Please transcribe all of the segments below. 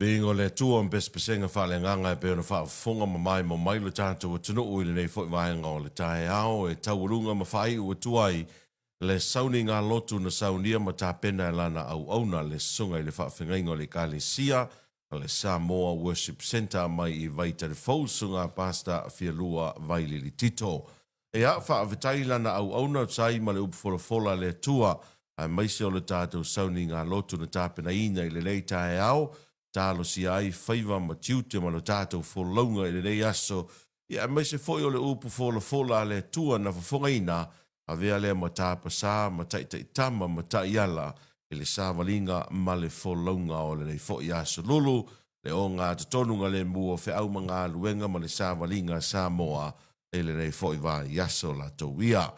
Viiga o le Atua ma pesepesega faaleagaga e pei ona faafofoga ma maimoa mai lo tatou atunuu i lenei foi vaega o le taeao e taualuga ma faaiu atu ai le sauniga lotu na saunia ma tapena e lana auauna le Susuga i le Faafegaiga o le Ekalesia a le Samoa Worship Centre mai i Vaitele-fou, Susuga Pastor Fialua Vailili Tito. Ia, faafetai i lana auauna, tusa ai ma le upu folafola a le Atua, aemaise o le tatou sauniga lotu na tapenaina i lenei taeao, talosia ai faiva ma tiute ma lo tatou folauga i lenei aso, ia aemaise foi o le upu folafola a le Atua na fofogaina, avea lea ma tapasā ma taitaitama ma taiala i le savaliga ma le folauga o lenei foi aso lulu, le ogatotonu galemu o feau ma galuega ma le savaliga a Samoa i lenei foi vaiaso latou ia.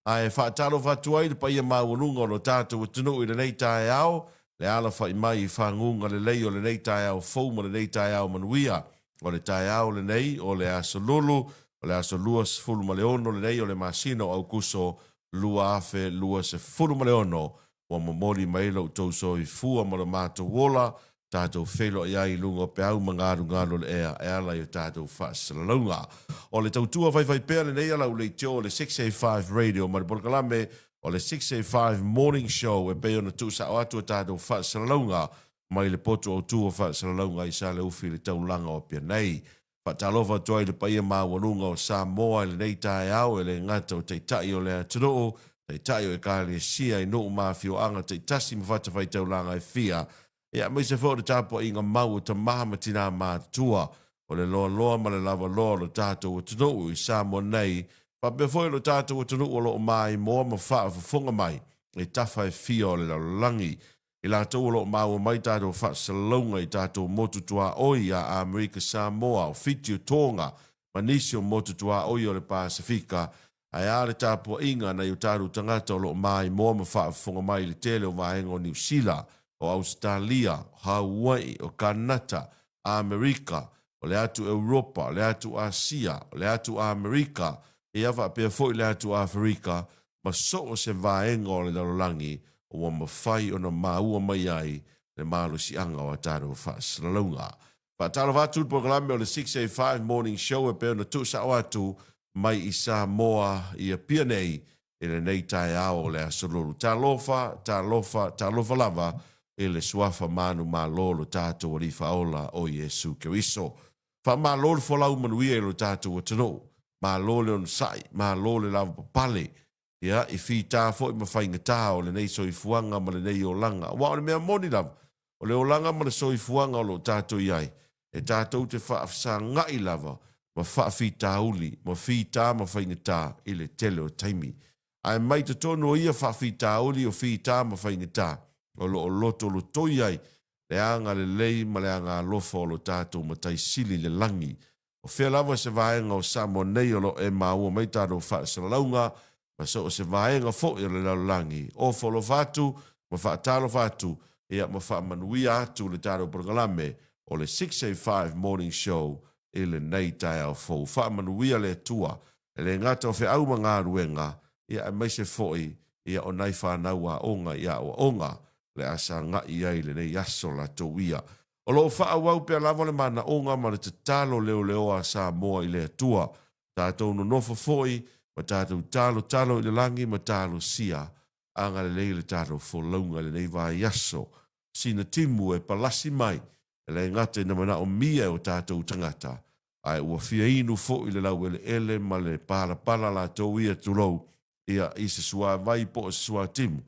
Ae faatalofa atu ai i le paia maualuga o lo tatou atunuu i lenei taeao, le alafai mai i faguga lelei o lenei taeao fou ma lenei taeao manuia. O le taeao lenei o le Aso Lulu, o le aso 26 lenei o le masina o Aukuso 2026, ua momoli mai lo outou soifua ma lo matou ola, tatou feiloai ai i luga o peau ma galugalu o le ea e ala i o tatou faasalalauga. O le tautua faifaipea lenei a lau leitio o le 685 Radio ma le polokalame o le 685 Morning Show e pei ona tuusao atu a tatou faasalalauga mai le potu autu o faasalalauga i Saleufi i le taulaga o Apia nei. Faatalofa atu ai i le paia maualuga o Samoa i lenei taeao, e le gata o Taitai o le atunuu, Taitai o Ekalesia i nuu ma afioaga taitasi ma fatafaitaulaga e fia, ia aemaise foi o le tapuaiga mau o tama ma tinā matutua o le loaloa ma le lavaloa o lo tatou atunuu i Samoa nei, faapea foi lo tatou atunuu o lo o maimoa ma faafofoga mai i tafa e fia o le lalolagi. I latou o lo o maua mai tatou faasalalauga i tatou motu tuaoi ia Amerika Samoa, o Fiti, o Tonga, ma nisi o motu tuaoi o le Pasefika, ae a le tapuaiga a nai o tatou tagata o lo o maimoa ma faafofoga mai i le tele o vaega o Niu Sila, o Ausetalia, o Hauaii, o Kanata, Amerika, o le atu Europa, o le atu Asia, o le atu Amerika, ia faapea foi le atu Aferika, ma so o se vaega o le lalolagi ua mafai ona maua mai ai le malosiaga o a tatou faasalalauga. Faatalofa atu le polokalame o le 685 Morning Show e pei ona tuusao atu mai i Samoa i Apia nei i lenei taeao o le Aso Lulu. Talofa, talofa, talofa lava i le Suafa manumalo o lo tatou Alii Faaola o Iesu Keriso. Faamalo le folau manuia i lo tatou atunuu. Malo le onosai, malo le lavapapale, ia, i fita foi ma faigata o lenei soifuaga ma lenei olaga. Aua o le mea moni lava, o le olaga ma le soifuaga o lo o tatou i ai, e tatou te faafesagai lava ma faafitauli, ma fita ma faigata i le tele o taimi. Ae mai totonu o ia faafitauli o fita ma faigata, o lo o lotolotoi ai le agalelei ma le agaalofa o lo tatou Matai Sili i le lagi. O fea lava se vaega o Samoa nei o lo o e maua mai tatou faasalalauga ma so o se vaega foi o le lalolagi, ofo alofa atu ma faatalofa atu, ia ma faamanuia atu le tatou polokalame o le 685 Morning Show i lenei taeao fou. Faamanuia le Atua e le gata o feau ma galuega, ia aemaise foi ia o nai fanau aoga i aoaoga o le a sagai i ai i lenei aso latou ia. O lo o faaauau pea lava le manaoga ma le tatalo leoleoa a Samoa i le Atua. Tatou nonofo foi ma tatou talotalo i le lagi ma talosia agalelei le tatou folauga i lenei vaiaso. Sina timu e palasi mai e le gata ina manaomia e o tatou tagata, ae ua fia inu foi le laueleele ma le palapala latou ia, tulou, ia, i se suavai po o se suatimu.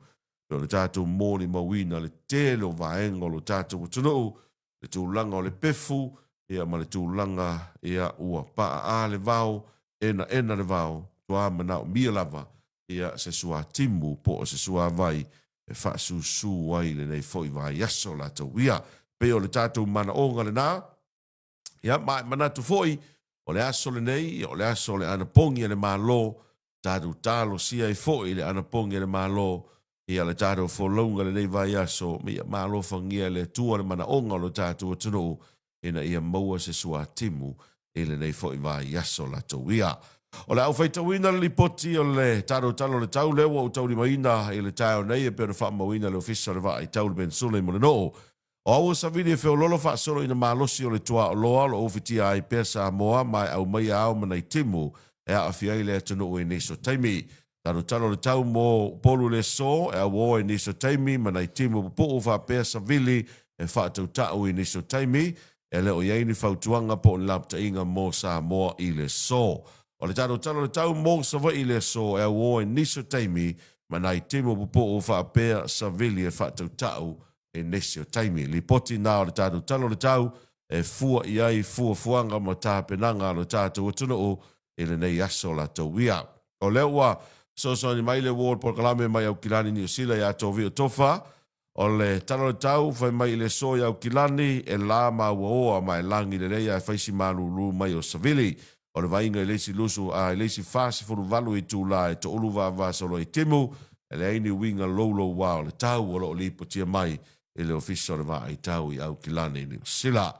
Pei ona tatou molimauina le tele o vaega o lo tatou atunuu, le tulaga o le pefu, ia, ma le tulaga, ia, ua paaa le vao, enaena le vao, toa manaomia lava, ia, se suatimu po o se suavai e faasusu ai lenei foi vaiaso latou ia. Pei o le tatou manaoga lena. Ia, ma e manatu foi, o le aso lenei, ia, o le aso o le anapogi a le Malo, tatou talosia ai foi le anapogi a le Malo, ia le tatou folauga i lenei vaiaso, ma ia maalofagia e le Atua le manaoga o lo tatou atunuu, ina ia maua se suatimu i lenei foi vaiaso latou ia. O le a ou faitauina le lipoti o le tatou Tala o le Tau lea ua ou taulimaina i le taeao nei e pei ona faamauina e le Ofisa o le Vaai Tau le Peninsula i Mulinuu. O aua savili e feololo faasolo ina malosi o le tuaoloa o lo o ufitia ai pea Samoa ma e aumaia ao ma nai timu e aafia ai le atunuu i nisi o taimi. Talotalo le tau mo Upolu le aso e auoa i nisi o taimi ma nai timu pupuu faapea savili e faatautau i nisi o taimi. E le o i ai ni fautuaga po o ni lapataiga mo Samoa i le aso. O le talotalo le tau mo Savaii i le aso e auoa i nisi o taimi ma nai timu pupuu faapea savili e faatautau i nisi o taimi. Lipoti na o le tatou Tala o le Tau e fua i ai fuafuaga ma tapenaga a lo tatou atunuu i lenei aso latou ia. O lea ua fesoasoani mai le uo o le polokalame mai Aukilani Niu Sila ia Tovio Tofa. O le Tala o le Tau fai mai i le aso i Aukilani e la ma uaoa ma e lagi lelei ae fai si malūlū mai o Savili. O le vaaiga i le isi lusu a i le isi 48 itulā e toulu vavasolo ai timu, e leai ni uiga loulouā o le tau o lo o lipotia mai i le Ofisa o le Vaai Tau i Aukilani, Niu Sila.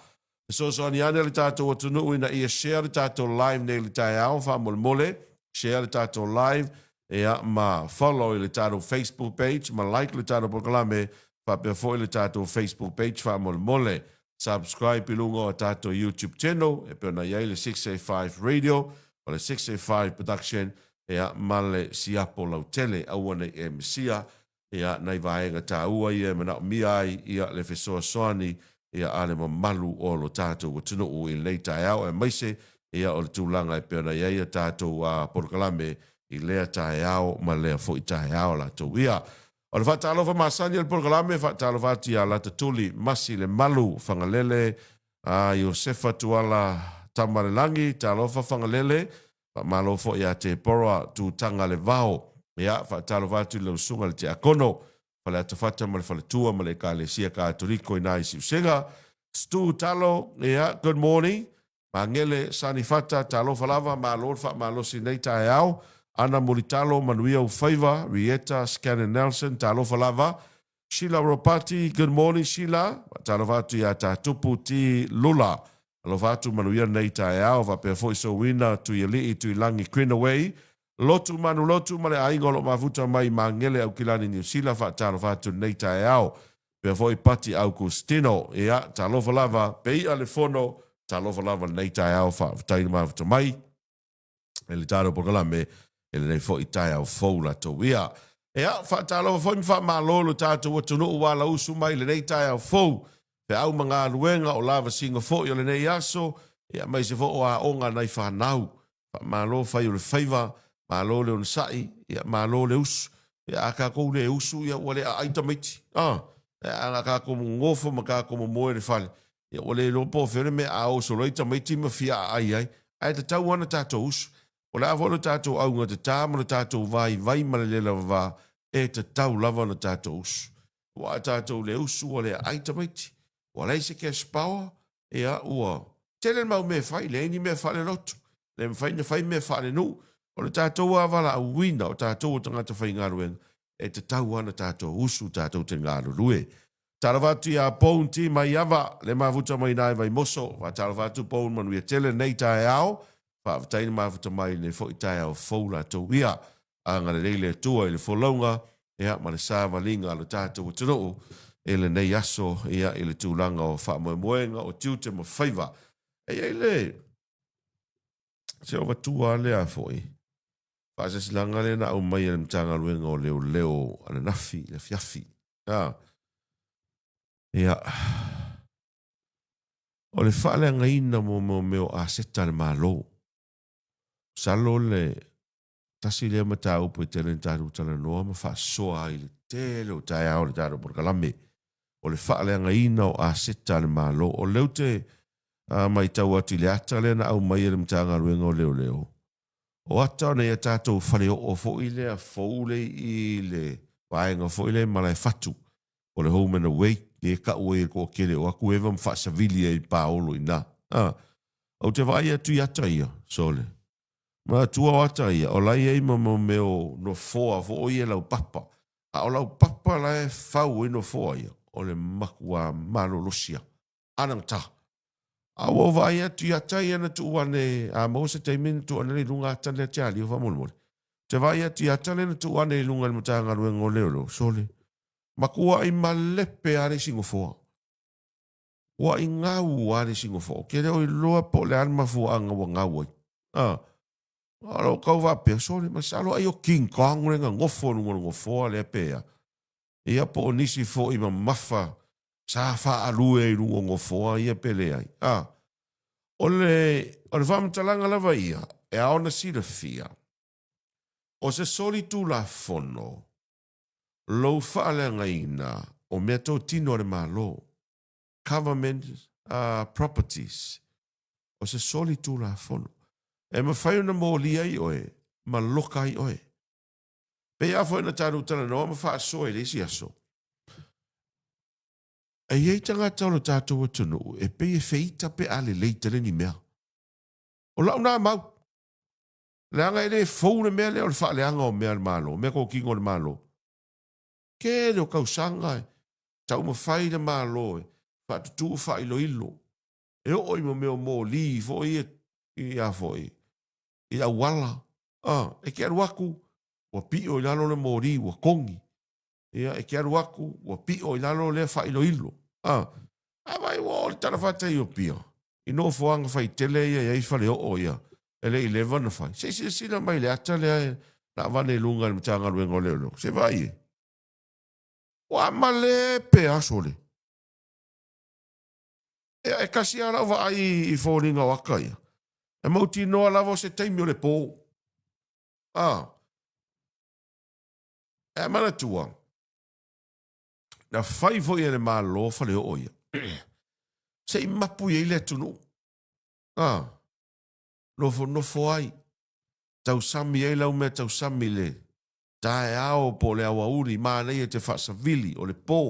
Fesoasoani ane le tatou atunuu ina ia share le tatou live nei i le taeao, faamolemole, share le tatou live, ia, ma follow i le tatou Facebook page ma like le tatou polokalame, faapea foi le tatou Facebook page faamolemole. Subscribe i luga o tatou YouTube channel e pei ona i ai le 685 Radio, o le 685 Production, ia, ma le siapo lautele. Aua ne i e misia ia, nai vaega taua ia e manaomia ai ia, le fesoasoani ia, a le mamalu o lo tatou atunuu i lenei taeao, aemaise ia, o le tulaga e pei ona i ai a tatou polokalame i lea taeao ma lea foi taeao latou ia. O le faatalofa masani o le polokalame, faatalofa atu ia Latatuli Masi Lemalu Fagalele, a Iosefa Tuala Tamalelagi, talofa Fagalele, faamalo foi ia Tepora Tutaga Levao. Ia, faatalofa atu i lau susuga i le Tiakono, Faleatafata ma le Faletua ma le Ekalesia Katoliko i na i Siusega. Stu Talo, ia, good morning. Magele Sanifata, talofa lava, malo le faamalosi i lenei taeao. Ana Mulitalo, manuia ou faiva. Rieta Scannon Nelson, talofa lava. Sheila Ropati, good morning Sheila. Faatalofa atu ia Tatupu T. Lula. Alofa atu manuia lenei taeao. Faapea foi Souina Tuialii Tuilagi Greenaway. Lotu Manulotu ma le aiga o lo o mafuta mai i Magele Aukilani Niu Sila, faatalofa atu i lenei taeao. Faapea foi Pati Augustino, ia, talofa lava, pei'a le fono, talofa lava i lenei taeao, faafetai le mafuta mai i le tatou polokalame i lenei foi taeao fou latou ia. Ia, faatalofa foi ma faamalo i lo tatou atunuu ua alausu mai i lenei taeao fou, feau ma galuega o lavasiga foi o lenei aso, ia, aemaise foi o aoga a nai fanau. Faamalo fai o le faiva, malo le onosai, ia malo le usu. Ia a tatou le usu, ia ua le aai tamaiti. A, a tatou nofo ma tatou momoe i le fale, ia ua le iloa po o fea le mea a o solo ai tamaiti ma fia aai ai. Ae tatau lava ona tatou usu. O le a foi le tatou augatata ma le tatou vaivai ma le lelavava, e tatau lava ona tatou usu. Aua a tatou le usu ua le aai tamaiti. Ua leai se cash power, ia ua tele le mau mea e fai, leai ni mea faalelotu, le mafai ona fai mea faalenuu. O le tatou lava valaauina, o tatou o tagata faigaluega, e tatau lava ona tatou usu tatou te galulue. Talofa atu ia Bone T. Maiava, le mafuta mai ina i Vaimoso. Faatalofa atu Bone, manuia tele lenei taeao. Faafetai le mafuta mai i lenei foi taeao fou latou ia. Agalelei le Atua i le folauga ia, ma le savaliga a lo tatou atunuu i lenei aso ia, i le tulaga o faamoemoega, o tiute ma faiva. E i ai le se avatua lea foi faasilasilaga lea na aumai e le Matagaluega o Leoleo ananafi i le afiafi. A, ia, o le faaleagaina mo mea o aseta a le Malo. Masalo le tasi lea mataupu e tele ina tatou talanoa ma faasoa ai i le tele o taeao o le tatou polokalame, o le faaleagaina o aseta a le Malo. O lea ou te matau atu i le ata lea na aumai e le Matagaluega o Leoleo, o ata o nai a tatou faleoo foi lea fou lea i le vaega foi lea i Malaefatu, o le Home and Away, lea e tau ai e le toatele o atu eva ma faasavili ai i paolo i ina. Ou te vaai atu i ata ia, sole, Manatua o ata ia, o la e i ai ma mea o nofoa foi ia laupapa. A o laupapa la e fau ai nofoa ia, o le matua malolosi lava. Anagata. A ua ou vaai atu i ata ia na tuu ane, a maua se taimi ona tuu ane lea i luga ata lea Tialio faamolemole. Ou te vaai atu i ata lea na tuu ane i luga i le Matagaluega o Leoleo, sole, matuai malepe lava le isi nofoa. Ua i gau lava le isi nofoa. Ou te le o iloa po o le a le mafuaaga ua gau ai. A, o lou tau faapea, sole, masalo ai o King Kong lea na nofo i luga o le nofoa lea pe a. Ia po o nisi foi mamafa sa faaalue ai i luga o nofoa ia pe leai. A, o le, o le faamatalaga lava ia, e ao ona silafia, o se solitulafono lou faaleagaina o meatotino a le Malo, government properties, o se solitulafono e mafai ona molia ai oe ma loka ai oe. Pei lava foi ona tatou talanoa ma faasoa i le isi aso, e i ai tagata o le tatou atunuu e pei e feita pe a lelei tele ni mea. O lau na mau, leaga e le fou le mea lea o le faaleaga o mea a le Malo, meatotino a le Malo. Tele o tausaga e taumafai le Malo e faatutu faailoilo, e oo i mea o moli foi ia i a foi i auala. A, e te alu atu ua pio i lalo le moli ua togi. Ia, e te alu atu ua pio i lalo lea faailoilo. A, a vaai ua oo i le talafatai o Apia, i nofoaga faitele ia e i ai faleoo ia, e le i leva ona fai. Se i silasila mai i le ata lea na avane i luga e le Matagaluega o Leoleo, se i vaai i ai. Ua malepe lava sole. Ia, e tasi lava lau vaai i foliga o ata ia, e mautinoa lava o se taimi o le po. A, e manatua, na fai foi e le Malo faleoo ia, se i mapu i ai le atunuu. A, nofonofo ai, tausami ai lau mea tausami i le taeao po o le aoauli, manaia e te faasavili, o le po.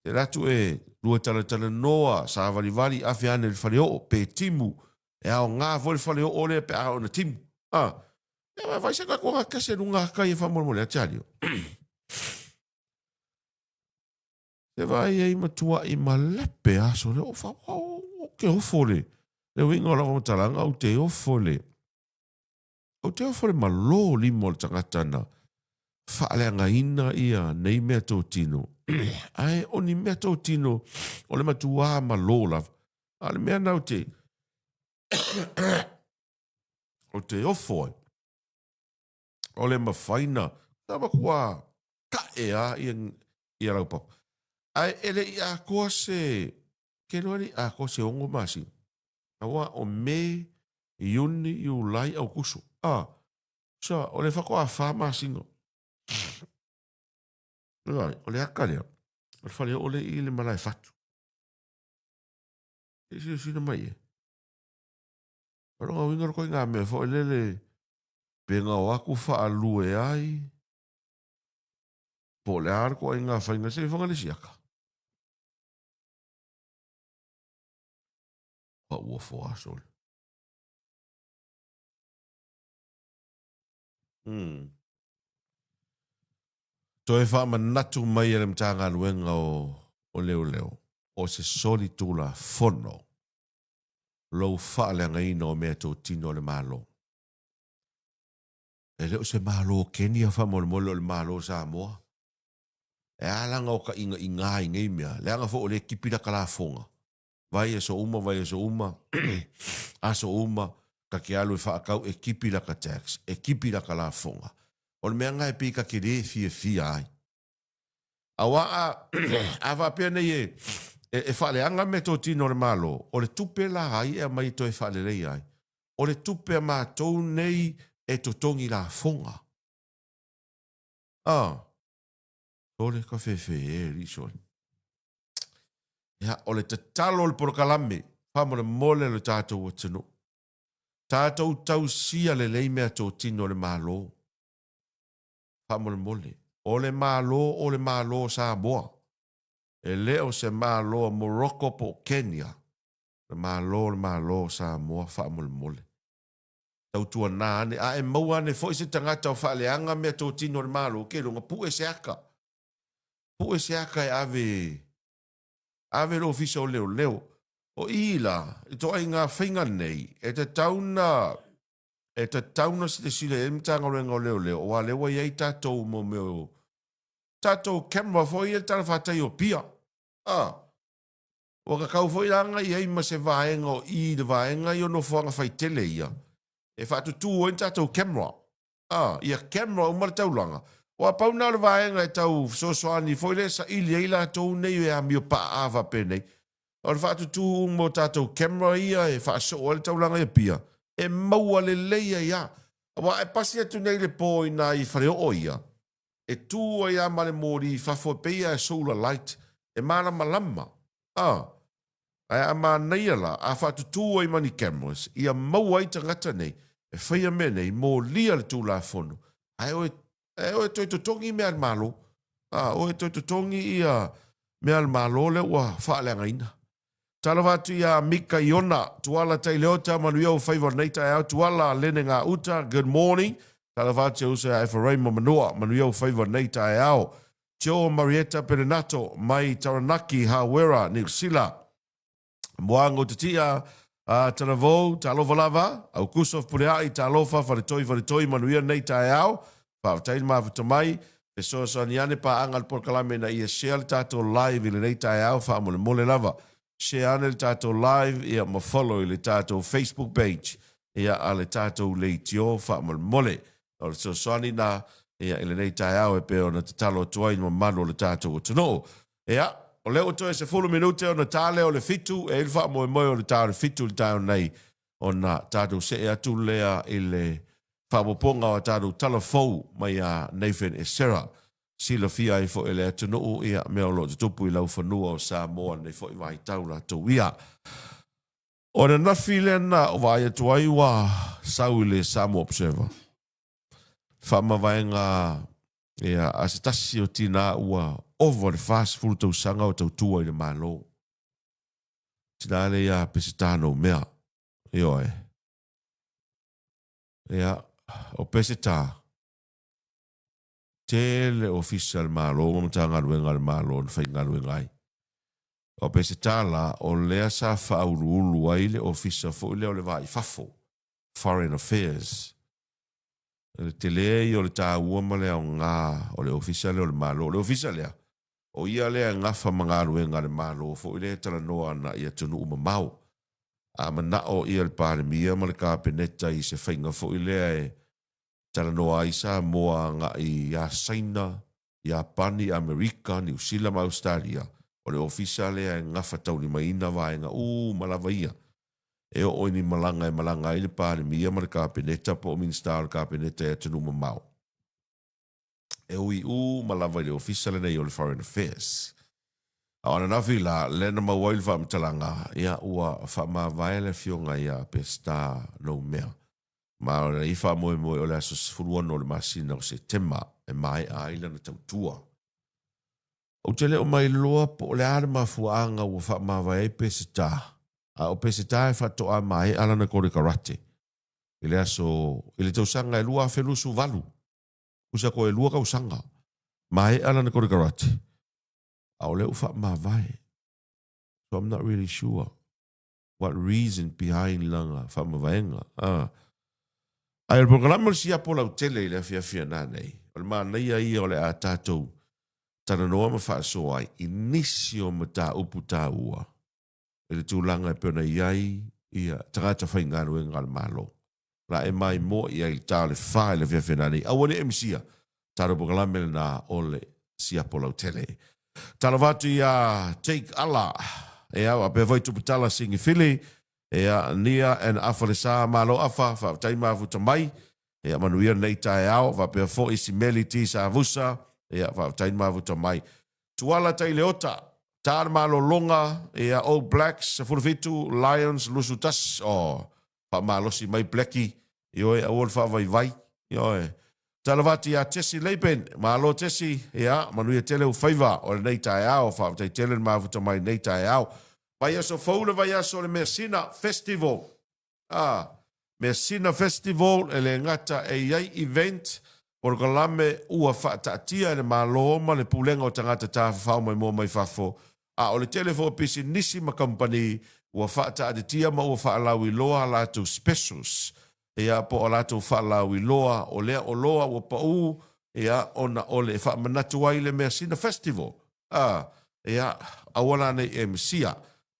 E alu atu e lua talatalanoa, savalivali, afe ane i le faleoo, pe timu, e aoga foi le faleoo lea pe a oo ina timu. A, ia fai se tatou gatasi i luga ata ia faamolemole atu Alio. Se vaai ai matuai malepe aso lea. Ou te ofo le le uiga o lau faamatalaga, ou te ofo le ou te ofo le malo lima o le tagata na faaleagaina ia nei meatotino. Ae o ni meatotino o le matuā malo lava. A o le mea lena ou te ou te ofo ai, o le mafai na na matua tae lava ia, ia laupapa. Ae e le i atoa se, ke iloa e le i atoa se 6 masina. Aua o Me, Iuni, Iulai, Aukuso. A, sa, o le faatoa 4 masina. O le ata lea, o le faleoo lea i le malae fatu. Se i silasila mai e. O lona uiga o le ituaiga mea foi lele pe na o atu faalue ai po o le a le ituaiga faiga. Se i fai le isi ata. Ua ofo aso le. Toe faamanatu mai e le Matagaluega o Leoleo, o se solitulafono lou faaleagaina o meatotino a le Malo. E le o se Malo o Kenya faamolemole o le Malo o Samoa. E a la ona ota igaigā i nei mea, leaga foi o lea e tipi lata lafoga, vaiaso uma, vaiaso uma, aso uma, ta te alu e faatau e tipi lata tax, e tipi lata lafoga. O le mea lena e pei ta te le fiafia ai. Aua a, a faapea nei e, e, e faaleaga meatotino a le Malo, o le tupe la ai e aumai e toe faaleleia ai? O le tupe a matou nei e totogi lafoga. A, sole ka fefe e alii sole. Ia, o le tatalo o le polokalame, faamolemole lo tatou atunuu. Tatou tausia lelei meatotino a le Malo. Faamolemole, o le Malo o le Malo o Samoa. E le o se Malo a Morocco po o Kenya. O le Malo o le Malo o Samoa faamolemole. Tautuana ane, a e maua ane foi se tagata o faaleaga meatotino a le Malo, ke iloga pue se aka. Pue se aka e ave, ave i le Ofisa o Leoleo. O i la, i ituaiga faiga nei, e tatau na e tatau ona silasila i ai le Matagaluega o Leoleo, aua o lea ua i ai tatou mo mea o tatou camera foi ia i le talafatai o Apia. A. Ua tatau foi la ona i ai ma se vaega o i i le vaega ia o nofoaga faitele ia e faatutū ai ni tatou camera. A, ia camera uma le taulaga. Aua pau lena o le vaega e tau fesoasoani foi lea e saili ai latou nei e amio paa faapenei. O le faatutū uma o tatou camera ia e faasoo ai le taulaga i Apia, e maua lelei ai lava. Aua a e pasi atu nei i le po i nai faleoo ia, e tu ai lava ma le moli i fafo e pei lava e solar light, e malamalama. A, ae a manaia la, a faatutū ai ma ni cameras, ia maua ai tagata nei e faia mea nei, molia le Tulafono, ae o e, ae o e toe totogi mea a le Malo. A, o e toe totogi ia mea a le Malo lea ua faaleagaina. Talofa atu ia Mika Iona, Tuala Taileota, manuia ou faiva o lenei taeao, Tuala Lene Gauta, good morning. Talofa atu ia uso ia Eferaima Manua, manuia ou faiva o lenei taeao. Joe Marietta Perenato mai Taranaki, Hāwera, Niu Sila. Moaga o Titia, a Talavou, talofa lava, Aukuso of Pulea'i, talofa, Faletoi, Faletoi, manuia lenei taeao. Faafetai le mafuta mai. Fesoasoani ane paaga le polokalame ina ia share le tatou live i lenei taeao faamolemole lava. Share ane le tatou live ia ma follow i le tatou Facebook page ia a le tatou leitio faamolemole. O le fesoasoani na ia i lenei taeao e pei ona tatalo atu ai i le mamalu o le tatou atunuu. Ia, o lea ua toe 10 minute ona ta lea o le 7, e i ai le faamoemoe o le ta o le 7 i le taeao nei ona tatou see atu lea i le faaopoopoga o a tatou tala fou mai a Nathan Esera. Silafia ai foi e le atunuu ia mea o lo o tutupu i laufanua o Samoa i lenei foi vaitau latou ia. O le ananafi lea na ou vaai atu ai ua sau i le Samoa Observer, faamavaega ia, a se tasi o tinā ua ova le 40 tausaga o tautua i le Malo. Tinā lea ia Peseta Noumea. Ioe. Ia, o Peseta, tele ofisa a le Malo ma Matagaluega a le Malo na faigaluega ai. O Peseta la, o lea sa faauluulu ai le ofisa foi lea o le Va i Fafo, Foreign Affairs. O le tele ia o le taua ma le aoga o le ofisa lea o le Malo. O le ofisa lea, o ia lea e gafa ma galuega a le Malo foi lea e talanoa ana i atunuu mamao. A manao ia le Palemia ma le Kapeneta i se faiga foi lea e talanoa ai Samoa agai ia Saina, Iapani, Amerika, Niu Sila ma Ausetalia, o le ofisa lea e gafataulimaina vaega uma lava ia. E oo i ni malaga e malaga ai le Palemia ma le Kapeneta po o Minisita o le Kapeneta i atunuu mamao. E ui uma lava i le ofisa lenei o le Foreign Affairs. A o ananafi la, lea na maua ai le faamatalaga, ia ua faamavae le afioga ia Peseta Noumea. Ma o lenei faamoemoe o le aso 16 o le masina o Setema e maea ai lana tautua. Ou te le o mailoa po o le a le mafuaaga ua faamavae ai Peseta, a o Peseta e faatoa maea lana konekarate i le aso i le tausaga e 2028. Tusa toe lua tausaga, maea lana konekarate, a o lea ua faamavae. So I'm not really sure what reason behind lana faamavaega. Ah. Ae o le polokalame o le siapo lautele i le afiafi ana nei, o le manaia ia o le a tatou talanoa ma faasoa ai i nisi o mataupu taua i le tulaga e pei ona i ai ia tagata faigaluega a le Malo. La e maimoa i ai i le ta o le fa i le afiafi ana nei. Aua ne i e misia, tatou polokalame lena o le siapo lautele. Talofa atu iā Jake Ala, ia faapea foi Tuputala Singifili, ia Nia and Afa Lesa, malo Afa, faafetai mafuta mai, ia manuia lenei taeao, faapea foi Simeli T Savusa, ia faafetai mafuta mai. Tuala Taileota, ta le malologa, ia All Blacks 17, Lions 21, oh, Faamalosi mai Blackie, ioe, aua le faavaivai, ioe. Talofa atu ia Jesse Laban, malo Jesse, ia, manuia tele ou faiva o lenei taeao, faafetai tele le mafuta mai lenei taeao. Vaiaso fou le vaiaso o le Measina Festival. Ah, Measina Festival e le gata e i ai event, polokalame ua faataatia e le Malo ma le Pulega o Tagata Tafafao Maimoa Mai Fafo, A o le tele foi o pisinisi ma kamupani ua faataatitia ma ua faalauiloa a latou specials, ia, po o a latou faalauiloa o lea oloa ua pau, ia, ona o le e faamanatu ai le measina festival. A, ia, aua la ne i e misia.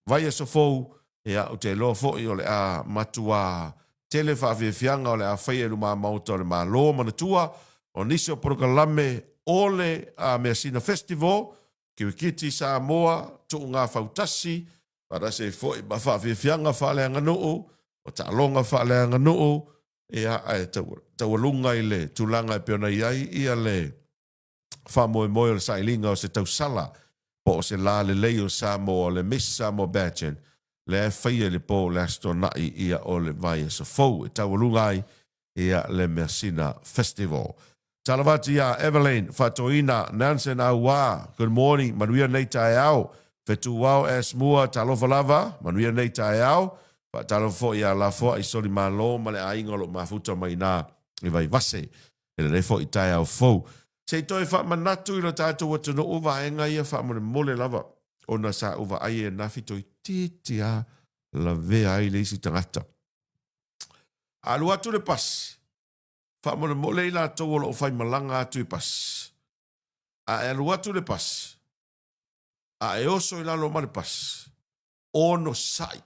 Vaiaso fou, ia, ou te iloa foi o le a matuā tele faafiafiaga o le a faia i lumā maota o le Malo. Manatua, o nisi o polokalame o le a Measina Festival, Kirikiti Samoa, Tuuga Fautasi, faatasi ai foi ma faafiafiaga faaleaganuu, o taaloga faaleaganuu, ia, ae taualuga i le tulaga e pei ona i ai ia le faamoemoe o le sailiga o se tausala po o se la lelei o Samoa, le Miss Samoa Pageant, lea e faia i le po o le Aso Toonai ia o le vaiaso fou e taualuga ai ia le Measina Festival. Talofa atu iā Evelyn Faatoina Nansen Auā, good morning, manuia lenei taeao. Fetuao S. Mua, talofa lava, manuia lenei taeao. Faatalofa foi ia Lafoai Solimalo ma le aiga o lo o mafuta mai i ina i Vaivase i lenei foi taeao fou. Se i toe faamanatu i lo tatou atunuu vaega ia faamolemole lava ona sa ou vaai ananafi toeitiiti lava lavea ai le isi tagata. Alu atu le pasi, faamolemole i latou o lo o faimalaga atu i pasi. A e alu atu le pasi, a e oso i lalo ma le pasi, onosai.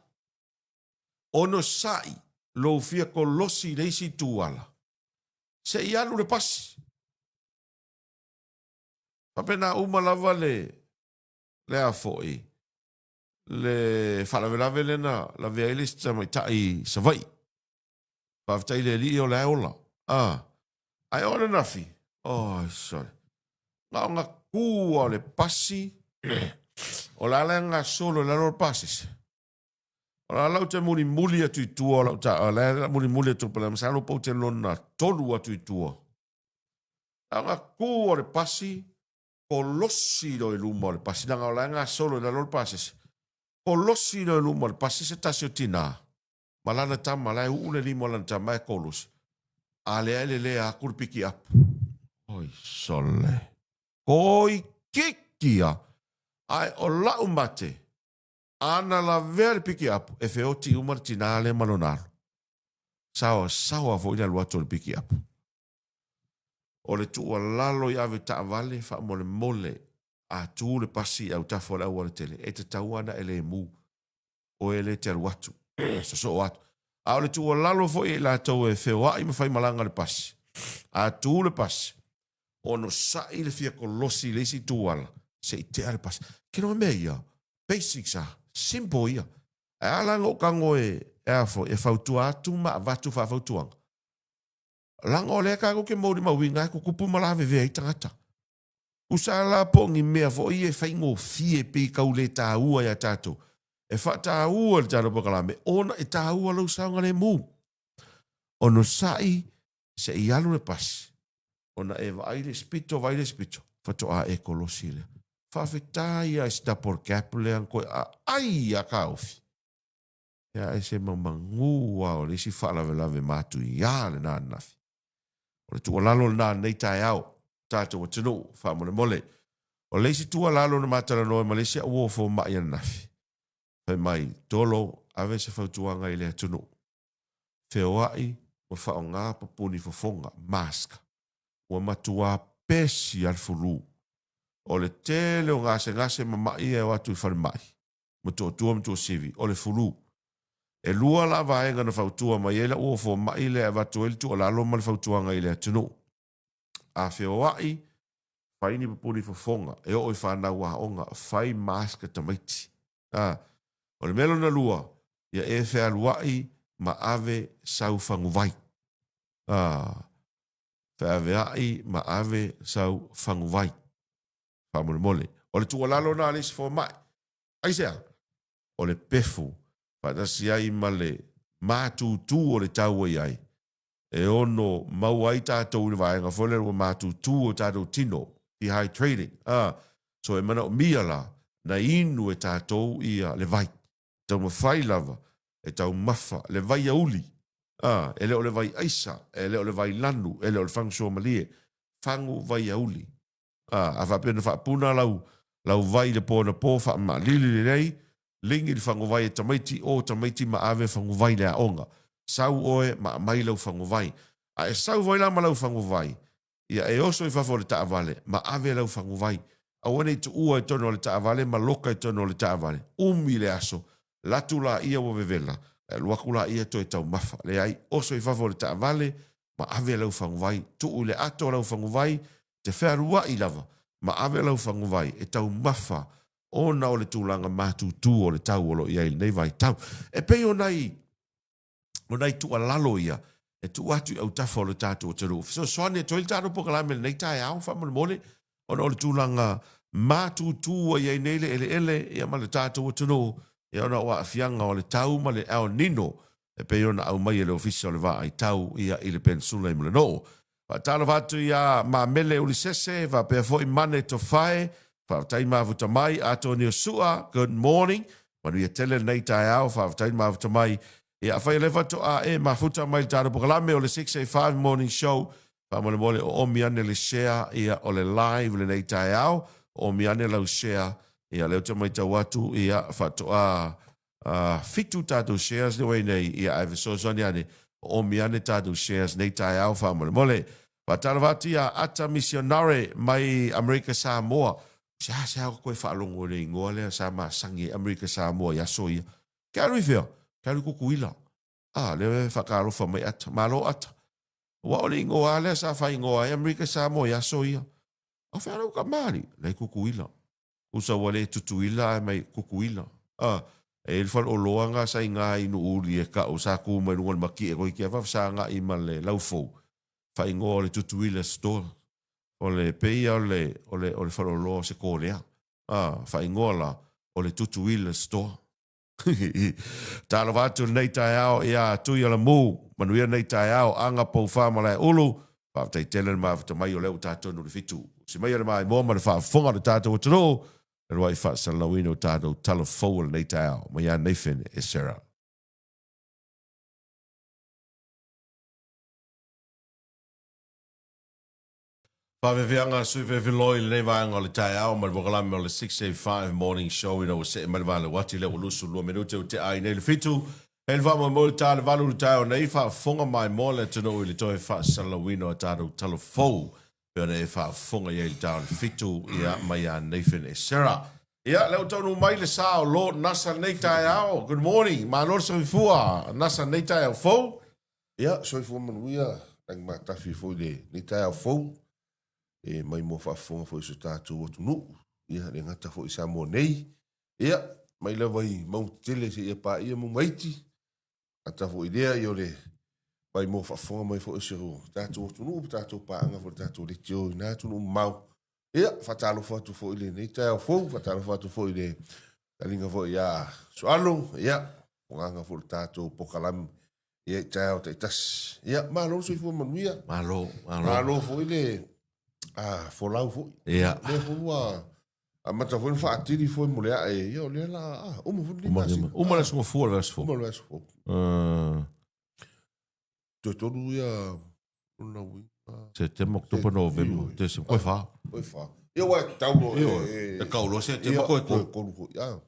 Onosai lou fia kolosi i le isi itu ala, se i alu le pasi. Faapena uma lava le, le a foi, le faalavelave lea na lavea ai le isi tamaitai i Savaii. Faafetai i le Alii o la e ola. A, ae o ananafi, oi sole, na ona tu lava o le pasi, o la la e gasolo i lalo o le pasese. O la la ou te mulimuli atu i tua o lau ta, o la e mulimuli atu o masalo po ou te lona tolu atu i tua. Na ona tu o le pasi, kolosi loa i luma o le pasi, leaga o la e gasolo i lalo o le pasese. Kolosi loa i luma o le pasi se tasi o tina, ma lana tama, la e uu le lima o lana tama e kolosi, a lea e lelea atu le pikiapu. Oi sole, toeitiiti lava. Ae o lau mate, Ana lavea le pikiapu, e feoti uma le tina lea ma lona alo. Saoasaoa foi le alu atu o le pikiapu. O le tuualalo i ave taavale faamolemole, a tu le pasi i autafa o le aualatele, e tatau lava ona e lemu, oe lea e te alu atu, sosoo atu. A o le tuualalo foi ia i latou e feoai ma faimalaga i le pasi, a tu le pasi, onosai le fia kolosi i le isi itu ala, se i tea le pasi. Keno mea ia, basics a, simple ia. Ae a la na ou tago e, e a foi, e fautua atu ma avatu faafautuaga. Leaga o lea tatou te molimauina e tutupu ma lavevea ai tagata. Tusa la po o ni mea foi ia e faigofie pei e tau le taua ia tatou. E faataua le tatou polokalame ona e taua lou saogalemu. Onosai se i alu le pasi, ona e vaai le isi pito, vaai le isi pito, faatoa e kolosi lea. Faafetai lava i si double cab lea na toe aai lava taofi. Ia ae se mamanu lava o le isi faalavelave matuia lena ananafi. O le tuualalo lena i lenei taeao, tatou atunuu, faamolemole. O le isi tuualalo na ma talanoa ai ma le isi au uo fomai ananafi, fai mai, Tolo, ave se fautuaga i le atunuu. Feoai ma faaaoga papuni fofoga, mask. Ua matua pesi lava le fulu. O le tele o gasegase ma mai ia e o atu i falemai, Motootua ma Tuasivi, o le fulu. E lua la vaega na fautua mai ai lau uo fomai lea e avatu ai le tuualalo ma le fautuaga i le atunuu. A feoai, fai ni papuni fofoga, e oo i fanau aoga, fai mask a tamaiti. A, o le mea lona lua, ia e fealuai ma ave sau faguvai. A, feaveai ma ave sau faguvai. Faamolemole. O le tuualalo lena a le isi fomai. Aisea? O le pefu faatasi ai ma le matutu o le tau ua i ai, e ono maua ai tatou i le vaega foi lea ua matutu o tatou tino, dehydrating. A, so e manaomia la na inu e tatou ia le vai. Taumafai lava e taumafa le vaiauli. A, e le o le vai aisa, e le o le vai lanu, e le o le fagu suamalie, fagu vaiauli. A, a faapea na faapuna lau, lau vai i le po anapo, faamaalili lelei, ligi le faguvai e tamaiti, o tamaiti ma ave faguvai i le aoga. Sau oe ma aumai lau faguvai. A e sau foi la ma lau faguvai, ia e oso i fafo o le taavale ma ave lau faguvai. Aua ne i tuua i totonu o le taavale ma loka i totonu o le taavale. Umi le aso, latu laia ua vevela, e alu atu laia toe taumafa. Leai, oso i fafo o le taavale ma ave lau faguvai, tuu i le ato lau faguvai, te fealuai lava ma ave lau faguvai e taumafa ona o le tulaga matutu o le tau o lo o i ai i lenei vaitau. E pei o nai o nai tuualalo ia e tuu atu i autafa o le tatou atunuu. Fesoasoani atu ai le tatou polokalame i lenei taeao faamolemole ona o le tulaga matutu ua i ai nei le eleele ia ma le tatou atunuu ia ona o aafiaga o le tau ma le El Nino e pei ona aumai e le Ofisa o le Vaai Tau ia i le Penisula i Mulinuu. Faatalofa atu ia Mamele Ulisese faapea foi Mane Tofae, faafetai mafuta mai, Atonio Sua, good morning, manuia tele lenei taeao, faafetai mafuta mai. Ia afai o lea faatoa e mafuta mai i le tatou polokalame o le 685 Morning Show, faamolemole oomi ane le share ia o le live lenei taeao, oomi ane lau share, ia lea ou te matau atu ia faatoa 7 tatou shares lea ua i nei, ia ae fesoasoani ane, oomi ane tatou shares nei taeao faamolemole. Faatalofa atu ia Ata Missionare mai Amerika Samoa. Seasea ou toe faalogo i le igoa lea sa masani ai Amerika Samoa i aso ia. Ke alu i fea? Ke alu i Tutuila. Ah, lea e faatalofa mai Ata. Malo Ata. Aua o le igoa lava lea sa faaigoa ai Amerika Samoa i aso ia. A o fea lau kamali'i? La i Tutuila. Usa ua le Tutuila ae mai Kukuila. A, e i ai le faleoloa na sa iga i Nuuuli e kau sa tu mai luga o le matie toeitiiti lava fesagai ma le laufou, faaigoa o le Tutuila Store. O le pei ia o le o le o le faleoloa o se kolea. A, faaigoa la o le Tutuila Store. Talofa atu i lenei taeao ia Tuialamu, manuia lenei taeao, Aga Poufa Malaeulu, faafetai tele le mafuta mai o lea ua ta tonu le fitu. Si mai o le maimoa ma le faafofoga o le tatou atunuu, le uluai faasalalauina o tatou tala fou o lenei taeao. Mai ia Nathan e Sarah. Faafeafeaga sui felfeloi i lenei vaega o le taeao ma le polokalame o le 6:05 Morning Show ina ua see mai le valeuati lea ua 22 minute ua tea ai nei le fitu. E le faamoemoe le ta le valu i le taeao nei, faafofoga maimoa le atunuu i le toe faasalalauina o tatou tala fou pei ona e faafofoga i ai i le ta o le fitu ia mai ia Nathan Esera. Ia, lea ua taunuu mai le sa o Lord Nasa lenei taeao. Good morning. Malo le soifua Nasa lenei taeao fou. Ia, soifua manuia, Rangimatafi foi i lenei taeao fou, e maimoa faafofoga foi i so tatou atunuu, ia, le gata foi i Samoa nei, ia, mai lava i mauga tetele seia paia mauga iti, gata foi i lea, ia o le maimoa faafofoga mai foi o so tatou atunuu ma tatou paaga foi i le tatou leitio i na atunuu mamao. Ia, faatalofa atu foi i lenei taeao fou, faatalofa atu foi i le taliga foi ia Sualo, ia, fogaga foi i le tatou pokalame ia i taeao taitasi. Ia, malo le soifua manuia. Malo, malo. Malo foi le a, folau foi. Ia. Lea foi ua amata foi na faatili foi mo le ae. Ia, o lea la, a, uma foi lenei masina. Uma le aso Gafua le vaiaso fou. Uma le vaiaso fou. Toe tolu ia lona uiga. Setema, Oketopa, Novema, Tesema, koe fa. Koe fa. Ia ua e tau loa. E kau loa Setema koe tolu. Koe tolu foi. Ah.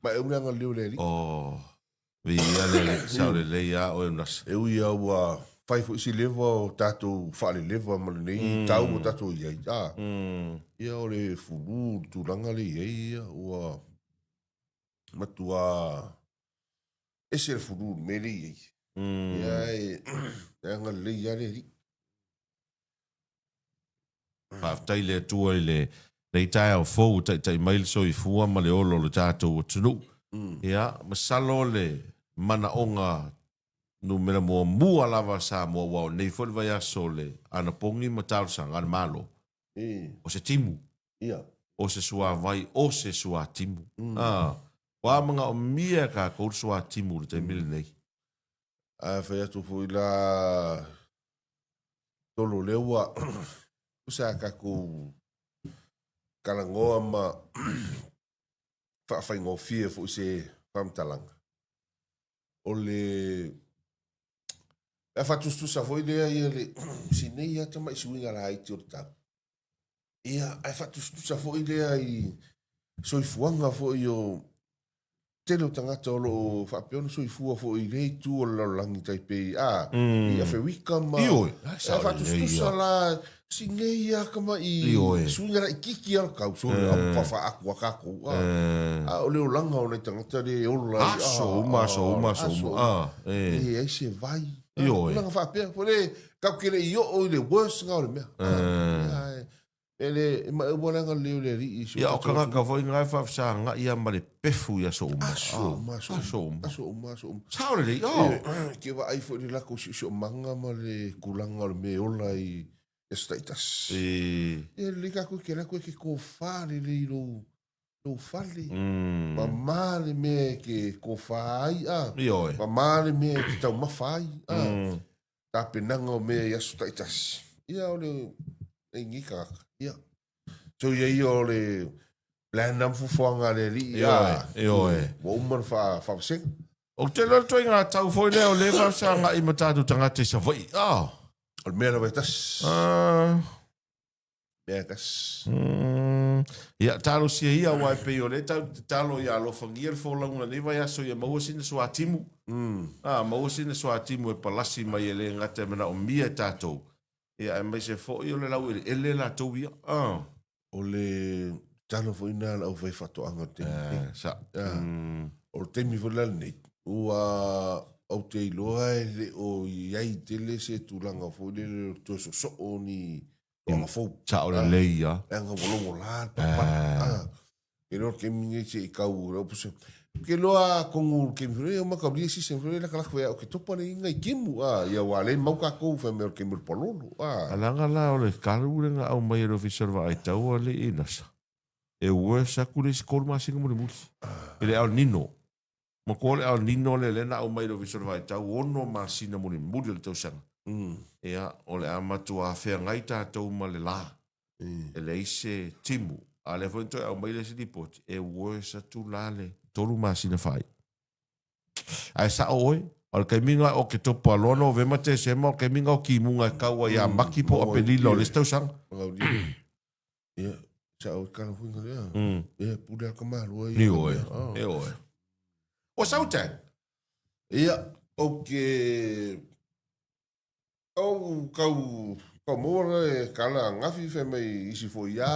Ma e uli anga leo le alii. Oh. Viia le alii, sao lelei a oe Nasa. E ui a ua fai foi si leva o tatou faaleleva ma lenei tau ua tatou i ai. Ah. Ia o le fulu le tulaga le i ai ia ua matua ese le fulu i le mea lea i ai. Ia e agalelei lava le Alii. Faafetai i le Atua i lenei taeao fou ua taitai mai le soifua ma le ola o le tatou atunuu. Ia, masalo le manaoga numera muamua lava a Samoa, aua o nei foi le vaiaso o le anapogi ma talosaga a le Malo, o se timu. Ia. O se suavai, o se suatimu. Mm. Ah, ua manaomia e tatou le suatimu i le taimi lenei. A fai atu foi la tolo lea ua tusa a tatou talanoa ma faafaigofie foi se faamatalaga. O le pe a faatusatusa foi lea ia le si nei lava tamai suiga laiti o le tau. Ia, ae faatusatusa foi lea i soifuaga foi o tele o tagata o lo o faapea ona soifua foi i lea itu o le lalolagi tai pei a i Aferika ma Ioe, e faatusatusa la si nei a tama'i suiga laitiiti a le tau so le faafaaku a tatou a a o le olaga o nai tagata lea e ola ai aso uma aso uma aso uma a e leai se vai Ioe. tulaga faapea foi le tatou te le i oo i le worst na o le mea a E le, e ma ua leaga lelei o le Alii i si o Ia, o tatou tagata foi na e faafesagai lava ma le pefu i aso uma. Aso uma, aso uma. Aso uma. Aso uma, aso uma. Sao lelei, oh. E, ke vaai foi i le latou siosiomaga ma le tulaga o le mea e ola ai i aso taitasi. E. Ia lelei tatou e ke alu atu e ke tofa lelei i lou, lou fale. Mama le mea e ke tofa ai, a. Ioe. Mama le mea e te taumafa ai, a. Tapenaga o mea i aso taitasi. Ia o le e ni tagata. Ia. So ia ia o le plan na ma fuafuaga a le Alii. Ioe, ioe. Ua uma ona faavasega. Ou te iloa le ituaiga tau foi lea o lea e faafesagai ma tatou tagata i Savaii. Ah. O le mea lava e tasi. Ah. Mea e tasi. Ia, talosia ia, aua e pei o lea tatou te tatalo ia alofagia le folauga i lenei vaiaso ia maua sina suatimu. A, maua sina suatimu e palasi mai e le gata e manaomia e tatou, ia aemaise foi o le laueleele latou ia. A. O le tatalo foi lena a le aufaifaatoaga i le taimi lenei. Sa. O le taimi foi la lenei, ua ou te iloa e le o i ai tele se tulaga foi lele o le toe soosoo ni toaga fou. Sao lelei ia. Leaga ua logola le palapala. Ah. Ke loa le taimi nei se i kau le opusa. Ke loa atonu le taimi foi lea, oma kaulia season foi lea lakalaka foi ia Oketopa le inga i timu. Ah, ia ua le mau tatou fai mai o le taimi o le palolo. Ah. Alaga la o le kalu lea na aumai e le Ofisa o le Vaai Tau a le NASA, e worse atu le isi 3 masina mulimuli i le El Nino. Matua o le El Nino lea lea na aumai e le Ofisa o le Vaitau 6 masina mulimuli o le tausaga. Ia, o le a matua feagai tatou ma le la. E leai se timu. A o lea foi na toe aumai le isi lipoti, e worse atu la le 3 masina fai. Ae sao oe, o le taimi lena o Oketopa loa Novema, Tesema, o le taimi lena o timuga e tau ai ia Mati po o Aperila o le isi tausaga. Ia, sao i kala huinga lea. Ia, pule a ka malo ia. Ioe, ioe. Ua sau tag? Ia, ou ke... Ou kau, kau maua le kala gafi fai mai isi foi ia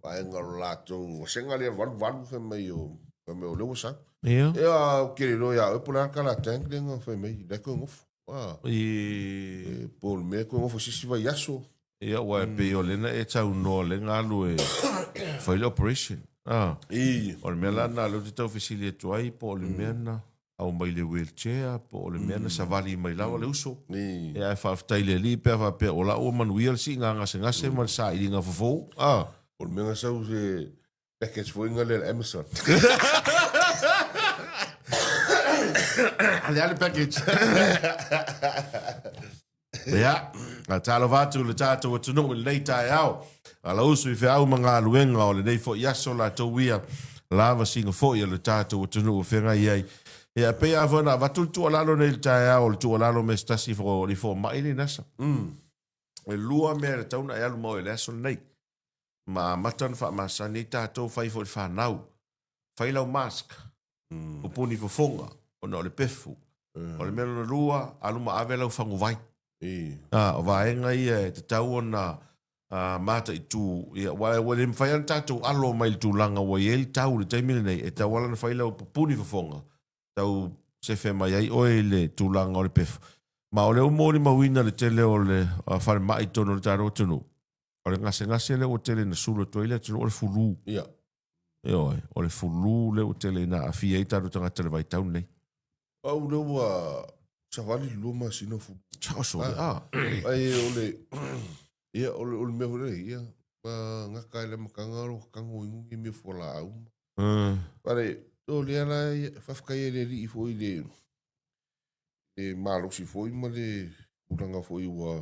vaega o latou vasega lea valu valu fai mai o fai mai o lea ua sau. Ia. Ia, ou ke le iloa ia oe po o le a le kala tank lea na fai mai, la e toe nofo. Ah. I... Po o le mea e toe nofo se isi vaiaso. Ia, aua e pei o lea na e saunoa lea na alu e fai le operation. Ah. I. O le mea la lena lea ou te tau fesili atu ai, po o le mea na aumai le wheelchair, po o le mea na savali mai lava le uso. I. Ia, ae faafetai i le Alii pe a faapea o la ua manuia le siiga gasegase ma le sailiga fofou. Ah. O le mea na sau se Package foi nga le Amazon. Le ale package. Ia, a talofa atu le tatou atunuu i lenei taeao. A lausu i feau ma galuega o lenei foi aso latou ia lavasiga foi a le tatou atunuu e feagai ai. Ia, pei lava foi ona avatu le tuualalo nei i le taeao, o le tuualalo mea se tasi o le fomai le NASA. E lua mea e tatau ona e alu ma oe i le aso lenei. Ma amata ona faamasani ai tatou, fai foi i le fanau. Fai lau mask, pupuni fofoga, ona o le pefu. O le mea lona lua, alu ma ave lau faguvai. A, o vaega ia e tatau ona mataitu, ia, aua ua le mafai lava ona tatou alo mai i le tulaga ua i ai le tau i le taimi lenei, e tatau lava ona fai lau pupuni fofoga, tau sefe mai ai oe i le tulaga o le pefu. Ma o lea ua molimauina le tele o le falemai i totonu o le tatou atunuu, o le gasegase lea ua tele ina sulu atu ai le atunuu o le fulu. Ia. Ioe, o le fulu lea ua tele ina aafia ai tatou tagata i le vaitau lenei. Au lea ua savali le lua masina o fulu. Sao sole, ah. Ai o le, ia, o le, o le mea foi lea, ia, gata i le amataga o lo tago i ni mea fualaau. Pare, o lea la, faafetai ai le Alii foi i le, le malosi foi ma le tulaga foi ua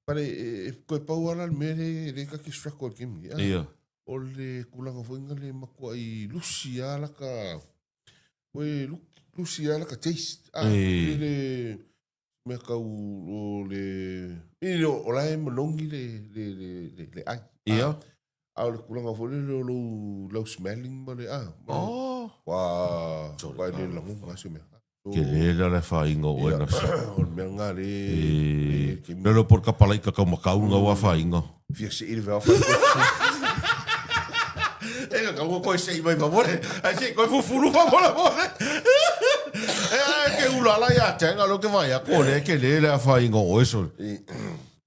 pare e toe pau lava la le mea lea lea ta te struggle i le taimi nei. Ia. O le tulaga foi na le matuai lusi lava laka ue lusi lava laka taste. Ah, Ei. le mea tau o le i le o la e manogi le le le le, le ai. Ia. A o le tulaga foi lele o lou lau smelling ma le ah. Oh. Ua le lagoga se mea. Tele la le afaina o oe na sa. O le mea nga le. Le lo por ka palai ka kau makau nga wa afaina. Fia se ile vea fa. E ka kau koe sei mai favore. Ai sei koe fufulu favore favore. E ai ke ula la ia te nga lo ke vai a ko le ke le le afaina o oe so.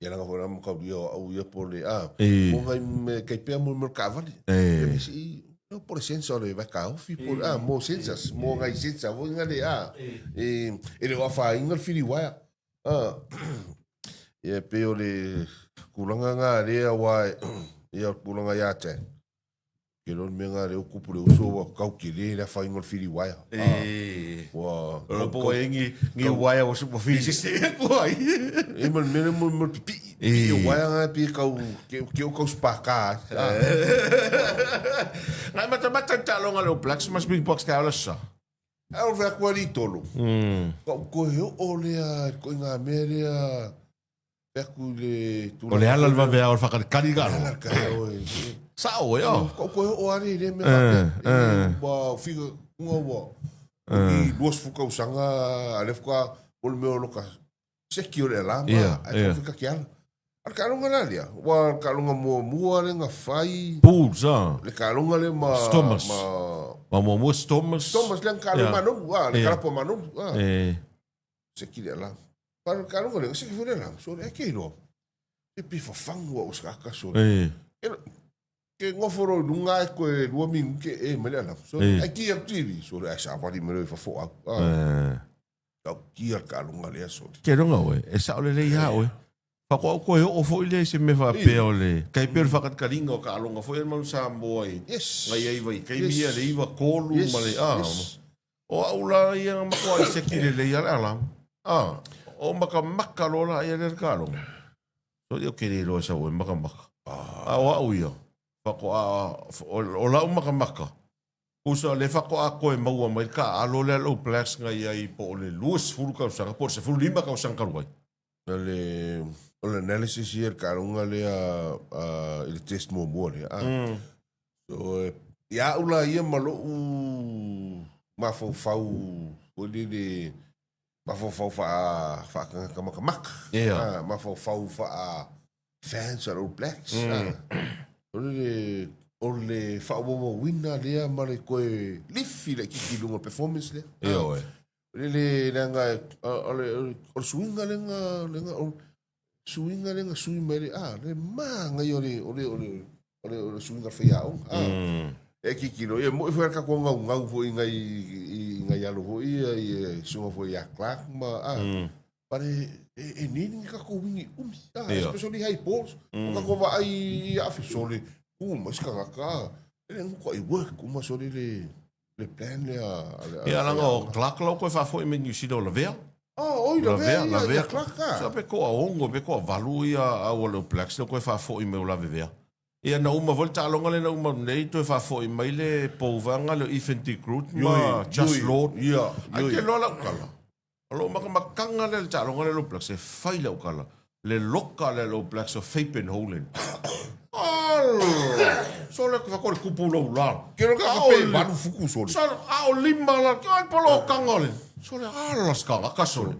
Ia langa foi la mo kau ia au ia po le a. Mo ngai me kai pea mo mo kavali. E si no por sensa le vai ka ofi po a mo sensas mo ngai sensa foi nga le a. E e le afaina le fili waia. A ia pe o le kulanga nga le a wa ia kulanga ia te. Ke lo mea nga leo kupu le uso ua kau ke le le afaina o le fili waia. E. Ua O po e ngi ngi waia o supa fili se se ko ai. E ma le mea mo mo pipi. Pipi o waia nga pi kau ke ke o kau spaka. Ngai mata mata talonga le Blacks mas Big Box ka ola sa. A o vea kua li tolo. Ka ko he o lea ko ngā mea lea Pe aku i le tulaga. O le ala le vave o le whakarekari ka. Ala ka o e. Sa o e o. Ko koe o ari le me whakea. Ua whiga kunga ua. I luas fuka usanga a le fuka o le mea o loka seki o le alama. Ai ka whika ki ala. A le kaalonga la lia. Ua le kaalonga mua mua le nga whai. Pools a. Le kaalonga le ma. Stormers. Ma. Ma mua mua Stormers. Stormers le nga kaalonga manolu. Le kalapo manolu. Seki le alama. Paro ka rongo le seki fure la so e ke ro. E pi fa fangu o ska ka so. E. Ke ngoforo lunga e koe lua mingu ke e mele ana. So e ki aku TV so e sa wari mele fa fo au. E. Ka ki al ka lunga le so. Ke ronga oe, e sa ole le ia oe. Fa ko au koe o fo ile se me fa pe o le. Kai pe o whakatkaringa o ka alonga fo e mau sa moa i. Yes. Ngai ai vai kai mia le iwa kolu ma le a. O au la ia nga makoa i seki lelei a le ala. A, o makamaka loa la ia le kalo. So ia ke le loa sa ue makamaka. A o au ia, whako a, o lau makamaka. Kusa le whako a koe maua mai ka alo le alo blacks nga ia i po o le 20 kausanga, po o le 15 kausanga kalu ai. O le, o le analysis ia le kalonga lea i le test muamua lea. Mm. So, ia au la ia ma lou mafaufau foi lele mafaufau faa faakagaka makamaka. Yeah. Ah, mafaufau faa fans a All Blacks. Mm. Ah, o le o le faaauauauina lea ma le koe lifi le kiki lunga performance lea. Ah. Ioe. Le le leaga o le o le suiga lega lega o suiga lega sui mai le a le manaia o le o le o le o le o le suiga faiaoga a mm. E kikilo ia mo'i foi ka ko ngau ngau foi ngai i ngai alo foi ia i suga foi ia Clark ma a mm. Pare e, e nini ka ko wingi umi a especially high balls mm. ka ko va ai a sole uma skanga e le ko i work uma sole le le plan le a... Ia, langa o Clark lau koe whaafo'i me New Zealand o Lavea. Oh, oi, Lavea, ia, Lavea. Clark a. Sa pe koa ongo, pe koa valu ia au o le Blacks lau koe whaafo'i me o Lavea. Ia, na uma foi le taaloga lea na uma nei toe faafoi mai le pouvaga le Ethan de Groot ma Just Lord. Ia, Ai te loa lau tala. O lou makamakaga lea i le taaloga lea All Blacks, e fai lau tala. Le loka lea All Blacks o Fabian Holland. Ala! Sole ka ko le kupu lou la. Ke ro ka pe valu fuku sole. Sole, a o lima la, ke ai polo kanga le. Sole, ala skanga ka sole.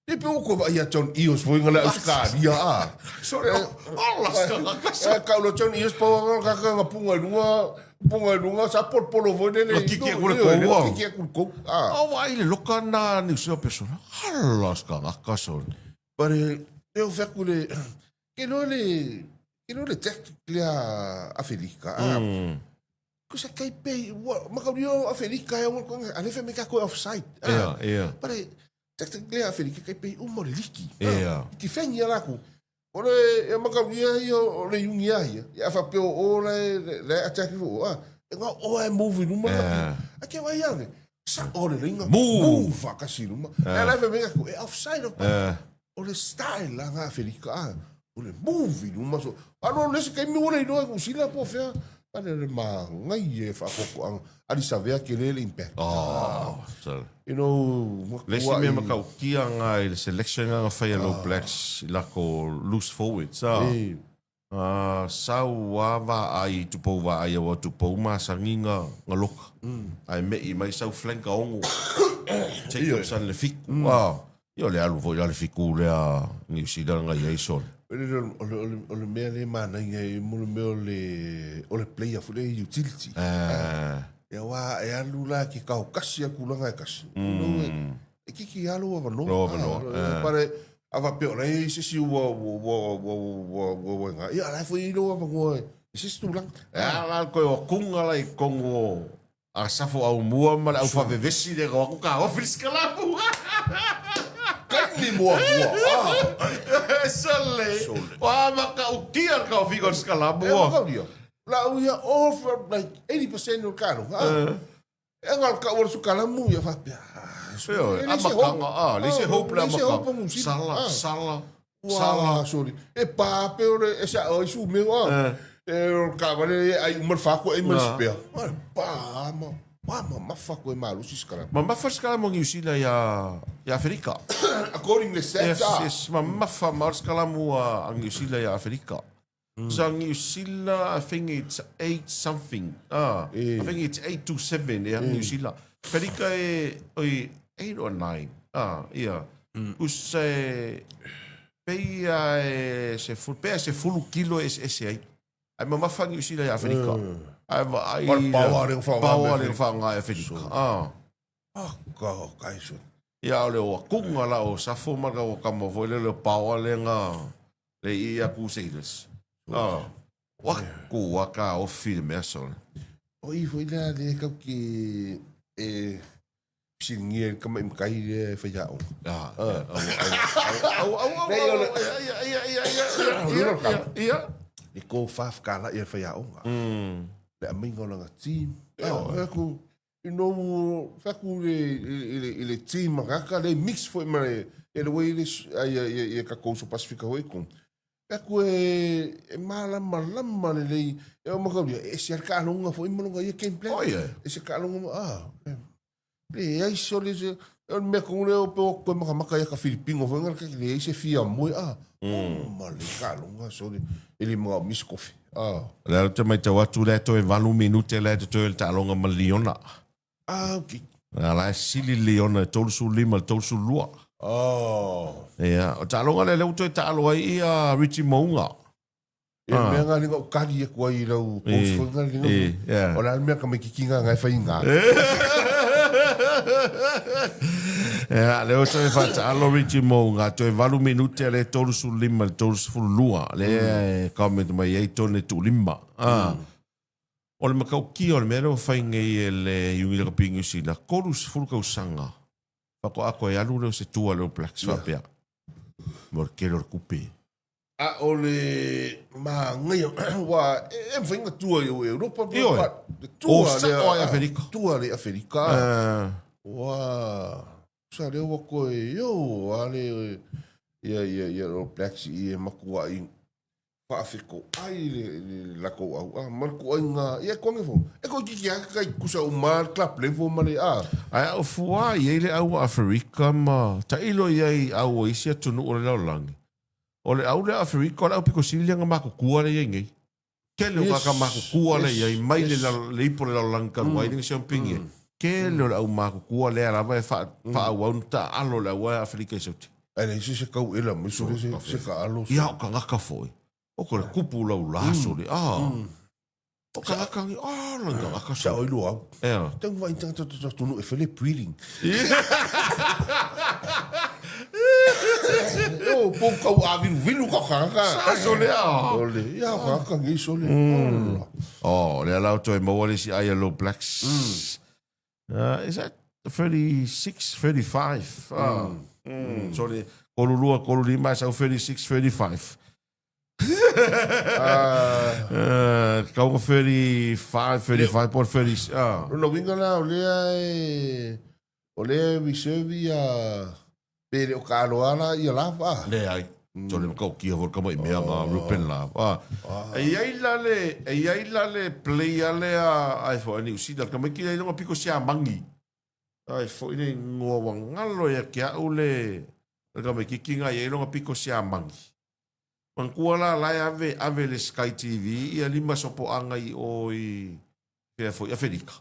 E pe o ko vai a John Eos foi ngale Australia a. Sole, ala skanga ka sole. E ka lo John Eos pa ka ka nga punga lunga Punga i lunga, sa polopolo foi lele. Na kiki aku le kou. Na kiki aku le kou. Ah. Au ai le loka na New Zealand persona. Hala ska ngaka so. But e o feku le ke lo le ke lo le tactic le a Afelika. Ah. Ko sa kai pe makauri o Afelika e o ko ale fe me ka ko offside. Yeah, yeah. But tactic le Afelika kai pe uma le liki. Yeah. Ki fengi ala ku. O le e makaunia ia o le iugi a ia, ia faapea o o la e la e attack ifo o a, e nga o e move i luma Yeah. A ke wai ane, sa o le leinga, Move. move whakasi luma. Yeah. E la fe mea e offside of Yeah. O le style la nga Afelika a, o le move i luma so. Ano le se kaimi ora i loa ku sila po fea, pane le maangai e whaakokoanga. Ali Savea ke le le impact. Oh, so. You know, Le isi mea matautia nga i le selection nga nga fai a All Blacks i lako loose forwards a. Sau a vaai i tupou vaai aua tupou masani nga loka ae me'i mai sau flanker ono Jacobson le fiku a ia o le alu foi la le fiku lea Niu Sila nga i ai sole. O le mea lea e manaia ai mo le mea o le o le player foi lea utility. Ia aua e alu la ke kaokasi a tulaga e kasi. E kiki lava lou avanoa. Lou avanoa, eh. Pare, a faapea o la e i ai se isi ua, ua, ua, ua, ua, ua, ua iga, ia, o la e foi e i ai lou avanoa i se isi tulaga. E a la le toe o kuga la i totonu o Asafo Aumua ma le aufavevesi lea na o atu taofi le sikalamu. Taimi muamua, ah. Sole. Sole. Ua matautia le taofiga o le sikalamu. E matautia. La u ia all from like 80% o le kaloga. Ah. E nga ka ua sukalamu ia faapea. Ioe, amataga, a, leai se hope le amataga. Sala, sala, sala. Sorry. E pa pe o le e sa o isu meu a. E o ka vale e ai uma le fa ko e ma spea. Pa ma pa ma mafa ko e malosi sikalamu. Mamafa sikalamu a Niu Sila ia ia Aferika. According le stats. Yes, yes, mamafa ma sikalamu a Niu Sila ia Aferika. Sa Niu Sila, I think it's 8 something. Ah, I think it's 8 to 7 e Niu Sila. Ferika e, oi, 8 or 9. Ah, ia. Usa e, peia e se fulu, pea se fulu kilo e ese ai. Ai mamafa Niu Sila i Aferika. Ai vaai. O le paoa le whaonga. Paoa le whaonga e Aferika. Ah. Ah, ka, ka iso. Ia, o le o akunga la o Safo ma ka o kama foi le le paoa le nga le i a Crusaders. Ah, wa ku wa ka ofi le mea sole. O i foi lea le kau ki e pisilingia i le kama i makai le whai aonga. Ah, au, au, au, au, au, Nei, o le- ia, ia, ia, ia, ia, O le ia, kama. ia, ia. Le ko whawhakala i le whai aonga. Le amainga o langa team. Ah, ku, You know, fai atu i le team kaka le mix foi ma le e le way le ia ia ia ka kouso Pasifika foi ko. Fai atu e e malamalama lelei e o makau ia e ese le taaloga foi ma lona ia game plan. Oh yeah. Ese taaloga ma ah. Leai se o le se o le mea tonu lea o pe o koe makamaka ia ka Filipino foi ngala kake leai se fia moe ah. Ma le taaloga sole e le manaomia se kofi. O lea ou te matau atu lea toe valu minute lea totoe o le taaloga ma Liona. Ah, okay. A la e sili Liona e 35 i le 32. Oh. Ia, o taaloga lea lea ua toe taalo ai ia Richie Mounga. E ah. mea ngā ringa o kari e kua i rau post foi ngā ringa. E, yeah. O la mea ka mai kiki ngā ngai whai ngā. Ia, lea ua toe faataalo Richie Mounga, toe valu minute lea 35 i le 32, lea e comment mai ai Tone Tuulima. Ah. O le matautia o le mea lea ua fai nei e le Iuni Rugby New Zealand, 30 tausaga faatoa toe alu lea o se tua a le All Blacks faapea. Mo le tele o le tupe. A o le manaia, aua e mafai ona tua i Europa, Ioe. tua O sao ai Aferika. Tua le Aferika. Ua, sa lea ua koe, io, a le, ia, ia, ia, All Blacks i e matuai faafetoai le, le latou au, a, ma le tuaiga, ia, e koge foi, e toeitiiti lava kai tutusa uma le club level ma le, a. Ae a ou fua i ai le au a Aferika ma tailo i ai i au o isi atunuu o le lalolagi, O le au lea Aferika, o le au pito sili lea na matutua lea i ai nei. Tele o tagata matutua lea i ai, mai le, le ipu o le lalolagi talu ai le siampini e. Tele o le au matutua lea lava e faaauau na taalo le au a Aferika i Sauti. Ae leai se se tau ela mai sole se se taalo. Ia o tagata foi. O ko le kupu lau la sole. Ah. O tagata ni, ah, la tagata Sa sole. oi lua au. Ea. Tau vai tagata to tonu e fele breeding. O po kau a vilu vilu ka kaka. Sa sole ah. Ole, ia kaka ngi sole. Ola. Oh, lea la o toe maua le isi ai a Low Blacks. Is that 36, 35? Ah. Sorry, 32, 35, sau 36, 35. Kau ka 35, 35, po 30, ah. Lona uiga la, o lea e, o lea e reserve ia, pe le o kaaloa la ia lava. Ah. Leai. So le matautia foi le tama i mea nga Ruben lava. Ah. E i ai la le, e i ai la le player lea ai foi a Niu Sila, le tamaiti lea i lona pito siamangi. Ai foi le ingoa ua galo ia te au le, le tamaititi nga i ai lona pito siamangi. Manatua la la e ave ave le Sky TV ia lima sopoaga i o i fea foi Afelika.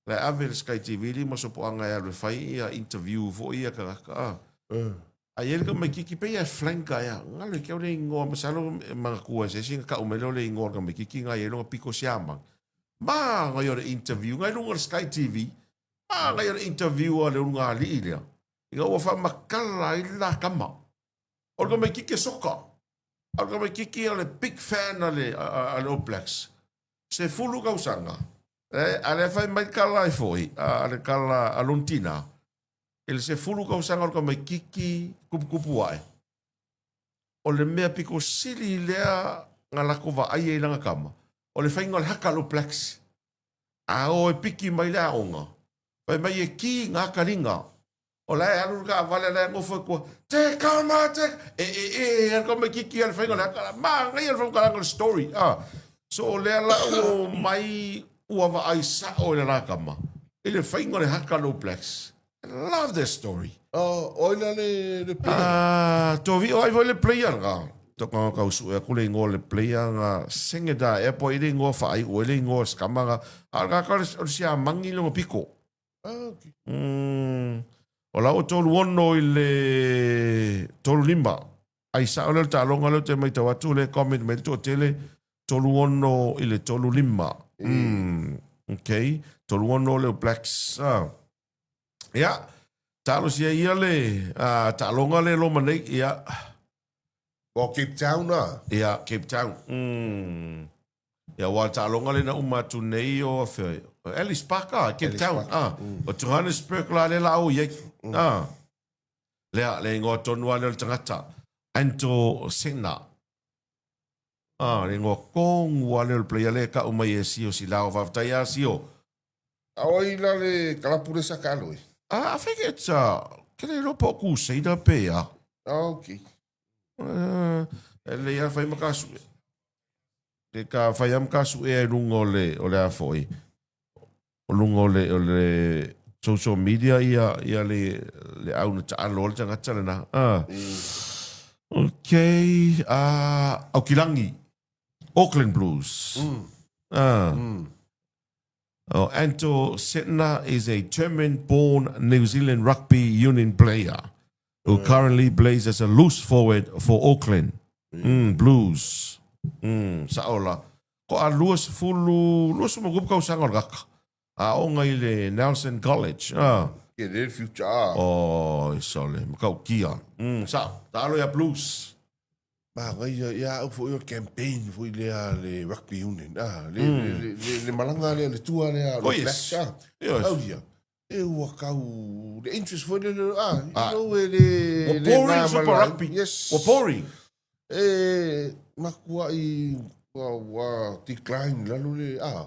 La e ave le Sky TV lima sopoaga e alu e fai ia interview foi ia tagata a. A i ai le tamaititi pei e flanker ea. Galo i te au le igoa masalo e manatua e se isi na tau mai lea o le igoa o le tamaititi na i ai lona pito siamani. Manaia o le interview na i luga o le Sky TV. Manaia o le interview a le ulugalii lea ina ua faamatala ai le la tama. O le tamaititi e soka. A o le tamaititi o le big fan a le, a, le All Blacks. 10 tausaga, e, a lea fai mai le tala ai foi, a, a le tala a lona tina, i le 10 tausaga o le tamaititi tuputupu ae, o le mea pito sili lea na latou vaai ai i lana tama, o le faiga o le haka a le All Blacks. A o e piki mai le aoga, fai mai e ki ngā taliga, O la e alu le taavale, la e nofo i tua, Te kama, te... E, e, e, e, alu tamaititi a le faiga o le haka la, manaia le faamatalaga o le story. Ah. So o lea la ua omai ua vaai sao i le la tama, i le faiga o le haka a le All Blacks. I love that story. Oh, oi la le, le player. Ah, Tovi, o ai foi le player nga. Toka kau sue aku le ingoa le player nga Sengeda ea po i le ingoa whaai ua i le ingoa skama nga. A o le kaka o le siamangi le piko. Ah, okay. O la ua 36 i le 35. Ai sao lea o le taaloga lea ou te matau atu lea e comment mai le toatele 36 i le 35. Mm. Okay. 36 le Blacks. Ah. Ia, talosia ia le ah, taaloga le loma nei. Ia. O Cape Town ah. Ia, Cape Town. Mm. Ia, aua o le taaloga lea na uma atu nei o afea, Ellis Park ah, Cape Ellis Town. Park. Ah, o Johannesburg la lea la o i ai. Ah. Lea, le ingoa tonu lava lea o le tagata. Anto Sena. Ah, le ingoa tonu lava lea o le player lea e tau mai e Sio Silao. Faafetai lava Sio. A o ai la le kalapu lea sa taalo ai? Ah, I think it's uh, ke le iloa po o Crusader pe a. Ah, okay. Uh, e lelei lava fai ma ka sue. Ke ka fai lava ma ka sue ai luga o le, o le a foi. O luga o le, o le social media ia, ia le, le au na taalo o le tagata lena. Ah. Okay. Ah, Aukilangi. Auckland Blues. Ah. Oh, Anto Setna is a German-born New Zealand rugby union player who currently plays as a loose forward for Auckland mm, Blues. Mm, sao la. Ko a 20, 20 ma kupu tausaga o le kaka. Aoga i le Nelson College. Ah. Ke le future. Ah. Oh, sole, makaukia. Mm, sao, taalo ia Blues. Manaia, ia au foi o le campaign foi lea a le rugby union, ah, le, mm. le, le, le, le malaga lea, le tua lea, le oh, yes. ah, yes. au ia, e ua kau, le interest foi le, le ah, ah. you know, e le... Ua boring super rugby. Yes. Ua boring. E, makuai, ua, ua decline lalo le, ah,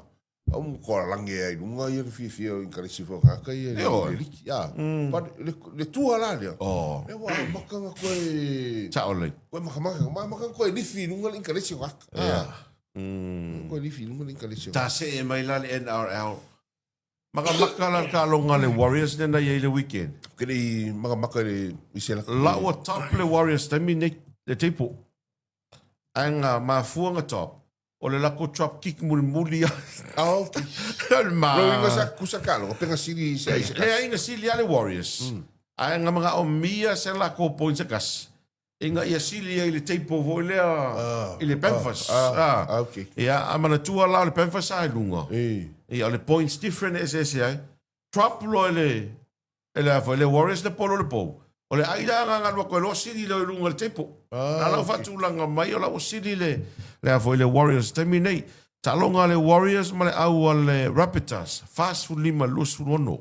Au mo koa langi ai lunga ia le fiafia o inkaresi whakaka ia le, le liki. Ah, mm. But le, le tua la lea. Oh. Le wa makanga koe... Sao le. Koe makamaka, ma makanga koe lifi lunga le inkaresi whakaka. Ah. Yeah. Mm. Koe lifi lunga le inkaresi Ta se e mai la le NRL. Makamaka la ka longa le Warriors nena ia i le weekend. Kere makamaka le i se la. La ua top le Warriors taimi nei le teipo. Ai nga mafua nga top. O le lako drop kick mulimuli a. Ah, okay. O le ma. Lo inga sa kusa kalo, ko penga sili se ai se Le ai na sili a le Warriors. Ai nga mga o mia se lako points se kasi. Inga ia sili ai le table foi lea i le Panthers. Ah, ah, okay. Ia, a manatua la o le Panthers a i luga. E. Ia, o le points different e ese ese ai. Drop loa i le E le a foi, le Warriors le polo le pou. O le ai la nga lua koe loa sili leo i lunga le table. Ah, Na lau okay. faatulaga mai o lau sili le, le a foi le Warriors taimi nei. Taaloga a le Warriors ma le au a le Rapitas, 45 26.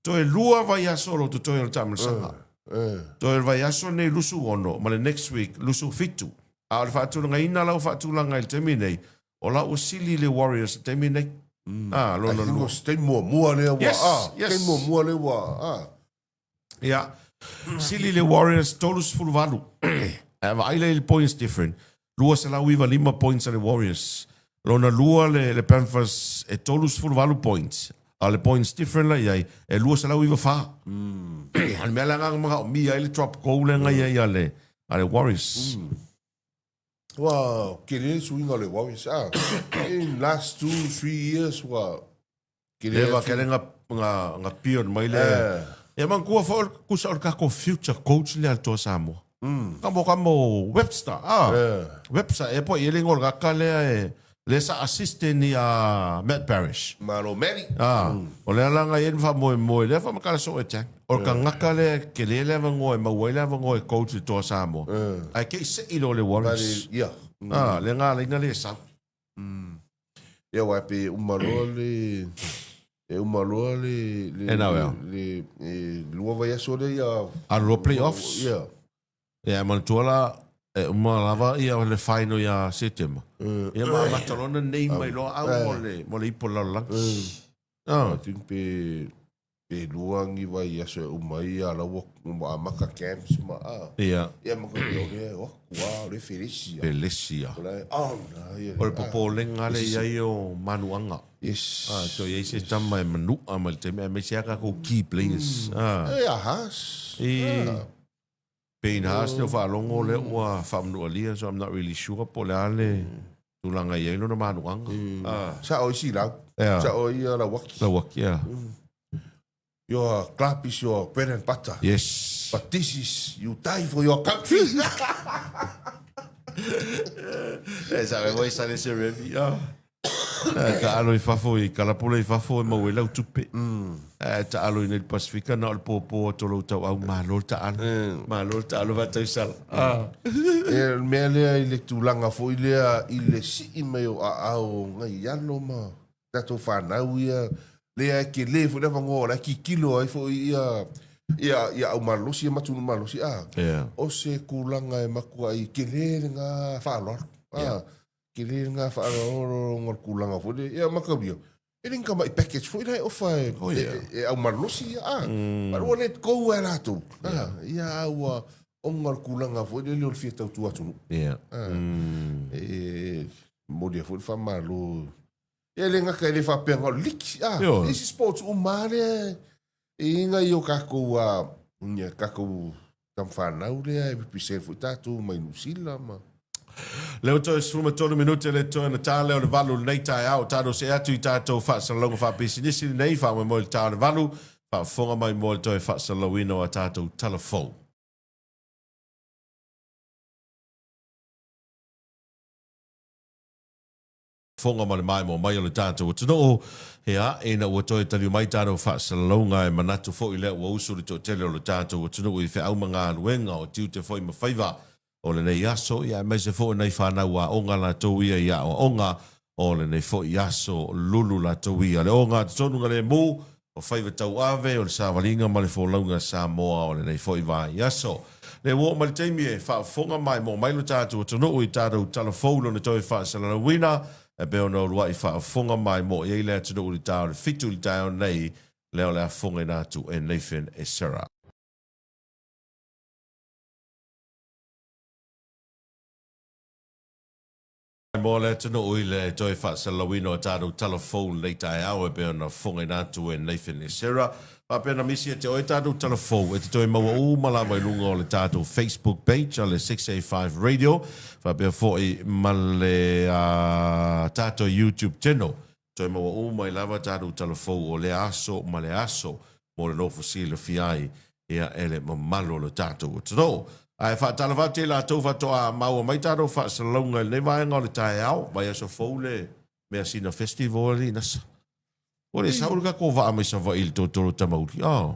Toe lua vaiaso o lo totoe o le taamilosaga. Eh, Toe le vaiaso nei 26 ma le next week 27. A o le faatulagaina lau faatulaga i le taimi nei, O la ua sili le Warriors i le taimi nei. Ah, I lona think lua. o se taimi muamua lea ua, Yes, ah, yes. taimi muamua lea ua, ah. Ia, sili le Warriors 38. Ae vaai lea i le points different. 295 points a le Warriors. Lona lua le, le Panthers e 38 points. A o le points different la i ai, e 294. O le mea la nga manaomia ai le drop goal lea na i ai a le, a le Warriors. Ua tele le suiga o le Warriors a. In last 2, 3 years ua tele Leva kele nga nga nga pion mai le. Ia manatua foi o le tusa o le tatou future coach lea a le Toa Samoa. Kamo kamo Webster a. Webster ea po i ai le igoa o le tagata lea e lea sa assistant ia Matt Parrish. Malo Matty. A, o lea la na i ai le faamoemoe lea faamatala soo e Jack. O le tagata lea e tele le avanoa e maua ai le avanoa e coach i le Toa Samoa. Ae te i sei loa le Warriors. Ia. A, lea na ala ai na le sau. Ia aua e pei e uma loa le e uma loa le le NRL. le e lua vaiaso lea ia Alu loa playoffs. Ia. Ia e manatua la e uma lava ia le final ia Setema. Ia ma amata loa ona nei mai loa au mo le mo le ipu o le lalolagi. I think pe pe lua ni vaiaso e uma ai ia la ua ua amata camps ma a. Ia. Ia ma ka o le o aku a o le felesi a. Felesi a. O la on ia. O le popolega lea i ai o manuaga. Yes. A, toe i ai se tama e manua mai le taimi aemaise lava tatou key players. E a Haas. I Payne Haas lea ua faalogo lea ua faamanualia so I'm not really sure po o le a le tulaga e i ai lona manuaga. Sao ai Silau. Sao ai Lauaki. Lauaki, yeah. Your club is your bread and butter. Yes. But this is, you die for your country. E sabe foi sa le se revi. Ah. E taalo i fafo i kalapula i fafo e maua ai lau tupe. Ae taalo i nei le Pasifika na o le pōpō atu o lou tauau malo le taalo. Malo le taalo faatausala. Ah. E o le mea lea i le tulaga foi lea i le sii mai o aao o ngai alo ma tatou fanau ia lea e tele foi le avanoa o la e tilotilo ai foi ia ia ia au malosi ia ma atunuu malosi a. Yeah. O se tulaga e matuai tele lena faaaloalo. Ah. Tele lena faaaloalo ona o le tulaga foi lea. Ia mataulia, e le ni tamai package foi la e ofa e, Oh, yeah. e, e, e au malosi ia. Ah. But ua let go e latou. Ah, ia a ua ona o le tulaga foi lele o le fia tautua atunuu. Yeah. Ah. E momoli ai foi le faamalo. Ia e le gata e le faapea na o le liki. Ah, Ioe. isi sports uma lava lea e i ai o tatou a ia tatou tamafanau lea e represent foi tatou mai Niu Sila ma. Lea ua toe 13 minute le toe ona ta lea o le valu i lenei taeao. Tatou see atu i tatou faasalalauga faapisinisi lenei, faamoemoe i le ta o le valu, faafofoga mai mo le toe faasalalauina o a tatou tala fou. Fofoga ma le maimoa mai o le tatou atunuu, ia, ina ua toe taliu mai tatou faasalalauga e manatu foi lea ua usu le toatele o le tatou atunuu i feau ma galuega o tiute foi ma faiva o lenei aso, ia aemaise foi o nai fanau aoga latou ia i aoaoga o lenei foi aso lulu latou ia. Le ogatotonu lemu o faiva tauave o le savaliga ma le folauga Samoa o lenei foi vaiaso. Le ua oo mai le taimi e faafofoga maimoa mai lo tatou atunuu i tatou tala fou lona toe faasalalauina e pei ona uluai faafofoga maimoa i ai le atunuu i le ta o le fitu i le taeao nei lea o le a fofogaina atu e Nathan Esera. Mo le atunuu i le toe faasalalauina o tatou tala fou i lenei taeao e pei ona fofogaina atu e Nathan Esera. Faapea ona misi ia te oe tatou tala fou e te toe maua uma lava i luga o le tatou Facebook page a le 685 Radio faapea foi ma le tatou YouTube channel. Toe maua uma ai lava tatou tala fou o lea aso ma le aso mo le nofo silafia ai ia e le mamalu o le tatou atunuu. Ae faatalofa atu i latou faatoa maua mai tatou faasalalauga i lenei vaega o le taeao, vaiaso fou le Measina Festival alii Nasa. Ua le sau le tatou vaa mai Savaii i le tolotolo tamauli. Oh.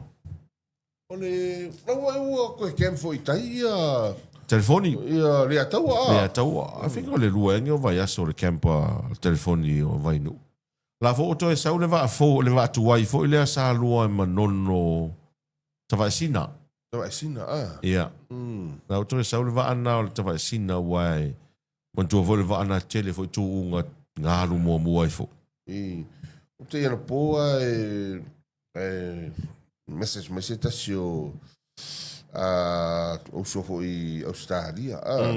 O le lau ai ua koe camp foi i tai ia Telefoni. Ia Leataua a. Leataua. I think o le lua ea o vaiaso o le camp a telefoni o Vainuu. La foi ua toe sau le vaa fou, le vaa tuai foi lea sa lua e Manono Tavaesina. Tavaesina, a. Ia. La ua toe sau le vaa na o le Tavaesina aua e manatua foi le vaa na tele foi tuuga na alu muamua ai foi. I, o te ia na po a e E message mai se tasi o a uso foi i Australia a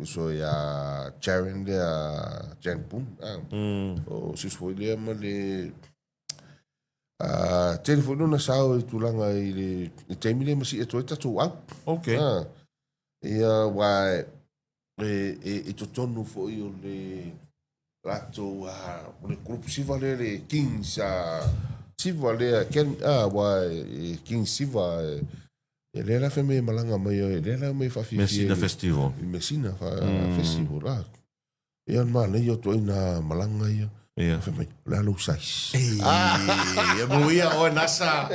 uso ia Jaren lea Jan Boon a o se uso foi lea ma le a tele foi lona sao i tulaga i le i taimi lea ma sii atu ai tatou au. Okay. A, ia, aua E, i totonu foi o le latou o le group siva lea le Kings siva lea Ken aua e Kings siva e lea la fai mai e malaga mai ai lea la mai faafiafia Measina Festival. I Measina Festival ah. Ia le manaia o ituaiga malaga ia. Ia. Fai mai, o le a lou size? Ei, e muia oe nasa.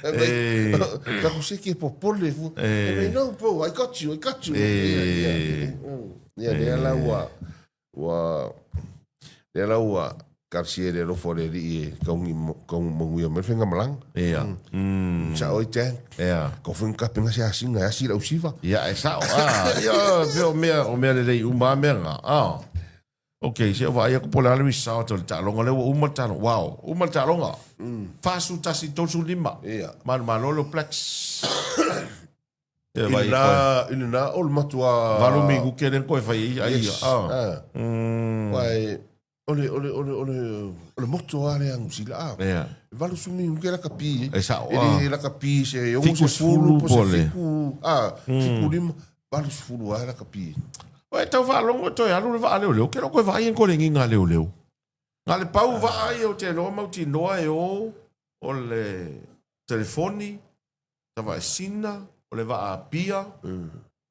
Ei. Ka se ke popole fu. Ei. Fai mai, no bro, I got you, I got you. Ei. Ia, lea la ua, ua, lea la ua talosia e le alofa o le Alii e kaungi, kaungi manuia mai le faigamalaga. Ia. Sao ai Dan. Ia. Kau fai kapena se asiga e asi lau siva. Ia, e sao. Ah, ia, pei o mea, o mea lelei uma lava mea na. Ah. Ok, se i ou vaai atu po o le a le result o le taaloga lea ua uma le taaloga. Wow, uma le taaloga. 41, 35. Ia. Manumalo le All Blacks. I lena, i lena o le matua... Valu minute lea na toe fai ai ai ia. Yes. Ah. Aua e, o le, o le, o le, o le, o le motto lava lea a Niu Sila. Ah. Ia. E 80 minute lakapi ai. E sao, E ah. le lakapi se 60 po o se 7, ah, 75, 80 lava lakapi ai. Ua e tau faalogo toe alu le vaa leoleo, ke loko e vaai e koe le giga leoleo. Na le pau vaa ia ou te iloa mautinoa e o o le telefoni, Tavaesina, o le vaa Apia,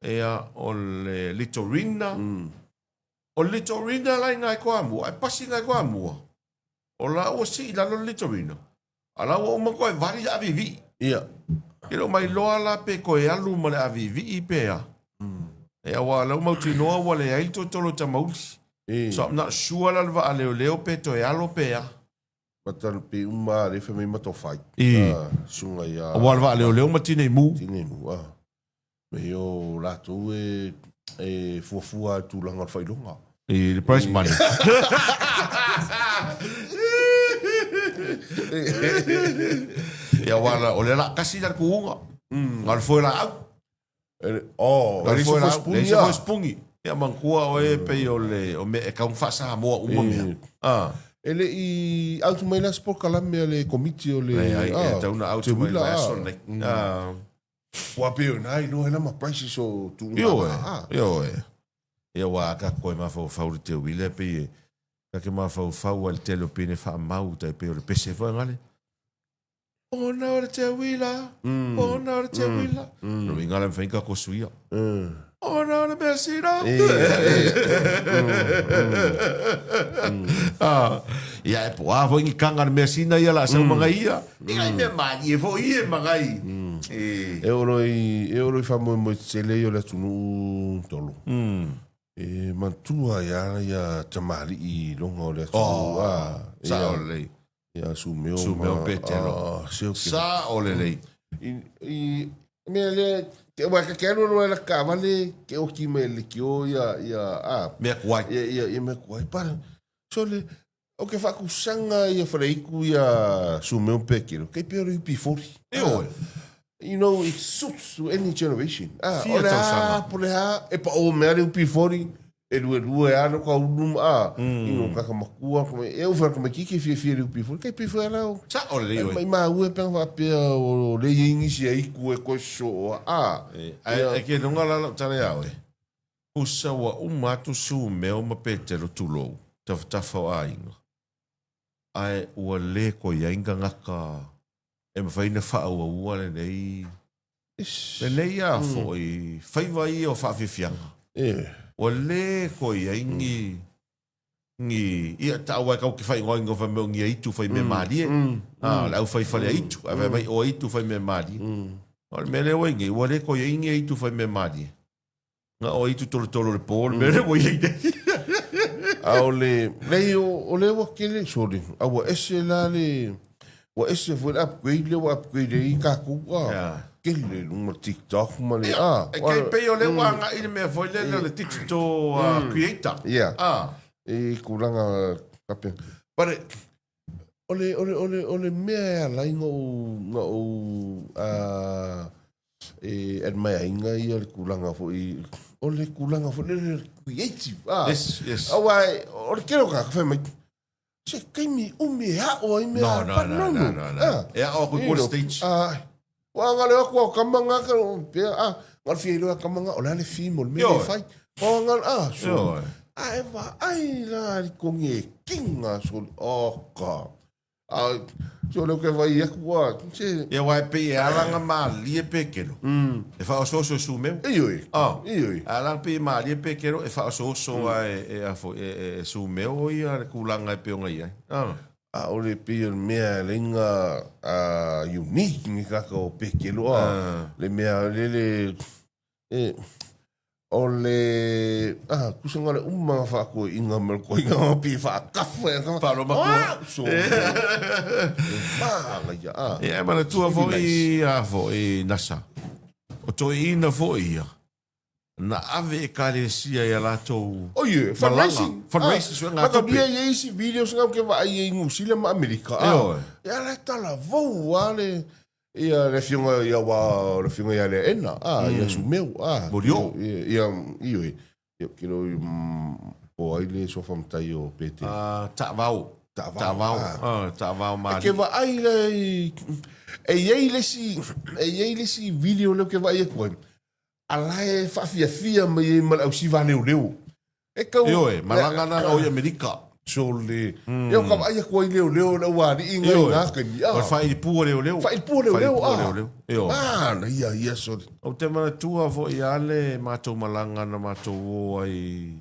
ia, o le Litorina. O le Litorina la i na i Toamua, e pasi i na i Toamua, o la ua sii i lalo le Litorina, a la ua uma toe vali le aviivii. Ia. Ke le o mailoa la pe toe alu ma le aviivii pe a. Ia, aua o lea ua mautinoa ua leai le tolotolo i Tamauli. So I'm not sure la le vaa leoleo pe toe alo pe a. Mata pe uma a le fai mai matou fai. I. Suga ia. Aua le vaa leoleo ma tinei mu. Tinei mu, ah. Me o latou e, e fuafua i tulaga o le faailoga. I le prize money. Ia aua la, o lea la kasi la le kuuga. Na o le foe laau. Oh, e leai se foe sipuni. Leai se foe sipuni. Ia manatua oe e pei o le o mea e tatau ona faa-Samoa uma mea. Ah. E le i out mai la se polokalame a le komiti o le Leai, e tatau ona out mai le vaiaso lenei. Ah. Ua pei o ina iloa ai la ma prices o tuuga. Ioe, ioe. Ia aua a tatou toe mafaufau i le teuila e pei e ta te mafaufau lava i le tele o pine faamau tai pei o le pese foi gale. Ona o le teuila, ona o le teuila. Lona uiga la e mafai ona tatou suia. Ona o le measina. Ia e po a foi ni kanga le measina ia la sau magai ia. Ni ngai mea malie foi ia magai. E oo loa i, e oo loa i faamoemoe tetele ia o le atunuu tolo. E manatua ai lava ia tamalii i luga o le atunuu. Oh, sao lelei. Ia Sumeo ma... Sumeo Petelo. Sao lelei. I, i mea lea, ke, wa, ke alu alu ai la kaavale, ke oki mai le lekiō ia, ia, a. Mea kuai. Ia, ia, ia mea kuai. Para, sole, o ke faakusaga ia Faleiku ia Sumeo Petelo, kei pea o le UP40. Ioe. You know, it suits to any generation. Ah, Fia o le a, tausaga. po le a, e pao mea le UP40, e lue lue a no ka ulu, ah, you know, kaka makua, ka mai, e uwha ka mai kiki fia fia le UP40, kei pe whea lau. Sa o le leo. Mai mā ue penga whapea o le ingisi a iku e koe so, ah. E, e ke lunga la lau tale au e. Pusa ua uma atu Sumeo ma Petelo tulou, tafatafa o aiga. Ae ua le koe ai ni tagata e mafai ona faaauaua lenei lenei a foi faiva ia o faafiafiaga. Ua le toe i ai ni ni ia tau ai kau ke whaingoa ingoa whai mea o ni aitu whai mea mālie. Ah, le au whai whale aitu, ai whai mai o aitu whai mea mālie. O le mea lea ua i nei, ua le toe i ai ni aitu whai mea mālie. Nga o aitu tolotolo le po, le mea lea ua i ai nei. A o le, leai o, o lea ua kele, sorry, a ua ese la le, ua ese foi le upgrade lea ua upgrade ai tatou, a, Yeah. kele i luga o le TikTok ma le, a. E kei pei o lea ua agai le mea foi lea o le digital creator. Yeah. Ah. I tulaga faapena. But o le, o le, o le, o le mea e ala ai na ou, na ou, e admire ina ia le tulaga foi, o le tulaga foi lea le creative, a. Yes, yes. Aua o le tele o tagata fai mai, se taimi umi e ao ai mea No, no, but no, no, no, no. no, no. Ah. E ao aku i quarter stage. Ah, ua gale aku au kama ngā ka pea, ah, Na o le fia iloa e kama nga o le a le theme o le mea lea e fai. O nga a so. A e vaai la le kongi e kinga so. Oh ka. A so le ke vai aku a se. Ia aua e pei e ala nga malie pekelo. E faaosooso e sumeu. Ioe. Oh. Ioe. A ala pei e malie pekelo e faaosooso a e e a foi e e sumeu o ia le kulaga e pei ona i ai. Oh. ʻAʻole pei o le mea e laina a unique ni kaka o pekelo a le mea lele e o le a kusa ngale uma nga whaakoiinga ma le koinga o pi whaakafu e ka Whalo makua. So maanga ia a. Ia e manatua foi a foi Nasa. O toeina foi ia. Na ave ekalesia i a latou Oh yeah, malaga. fundraising. Fundraising, Ah, suega maka tupe. bia i isi videos nga ke vaai i New Zealand ma Amerika. Ah, Ioe. ia la tala vou a le ia le afioga ia wa le afioga ia le ena ah ia sumeu ah Morio. ia ia ioe ia ke lo po ai le sofa matai o Pete. Ah, taavao. Taavao, Taavao. ah. Ah, taavao E ke mali. vaai le e iai le isi e iai le isi video lea ke vaai atu ai. A la e faafiafia mai ai ma le ausiva leoleo. E kau... Ioe, malaga na o i Amerika. Sole. Mm. Ia o ka vaai atu ai leoleo le aualii ngai Ioe. ngā kaimi. O le faailipu o leoleo. Faailipu o leoleo, Faailipu o ah. leoleo. Ioe. Ah, na ia, ia, sole. Ou te manatua foi a le matou malaga na matou o ai...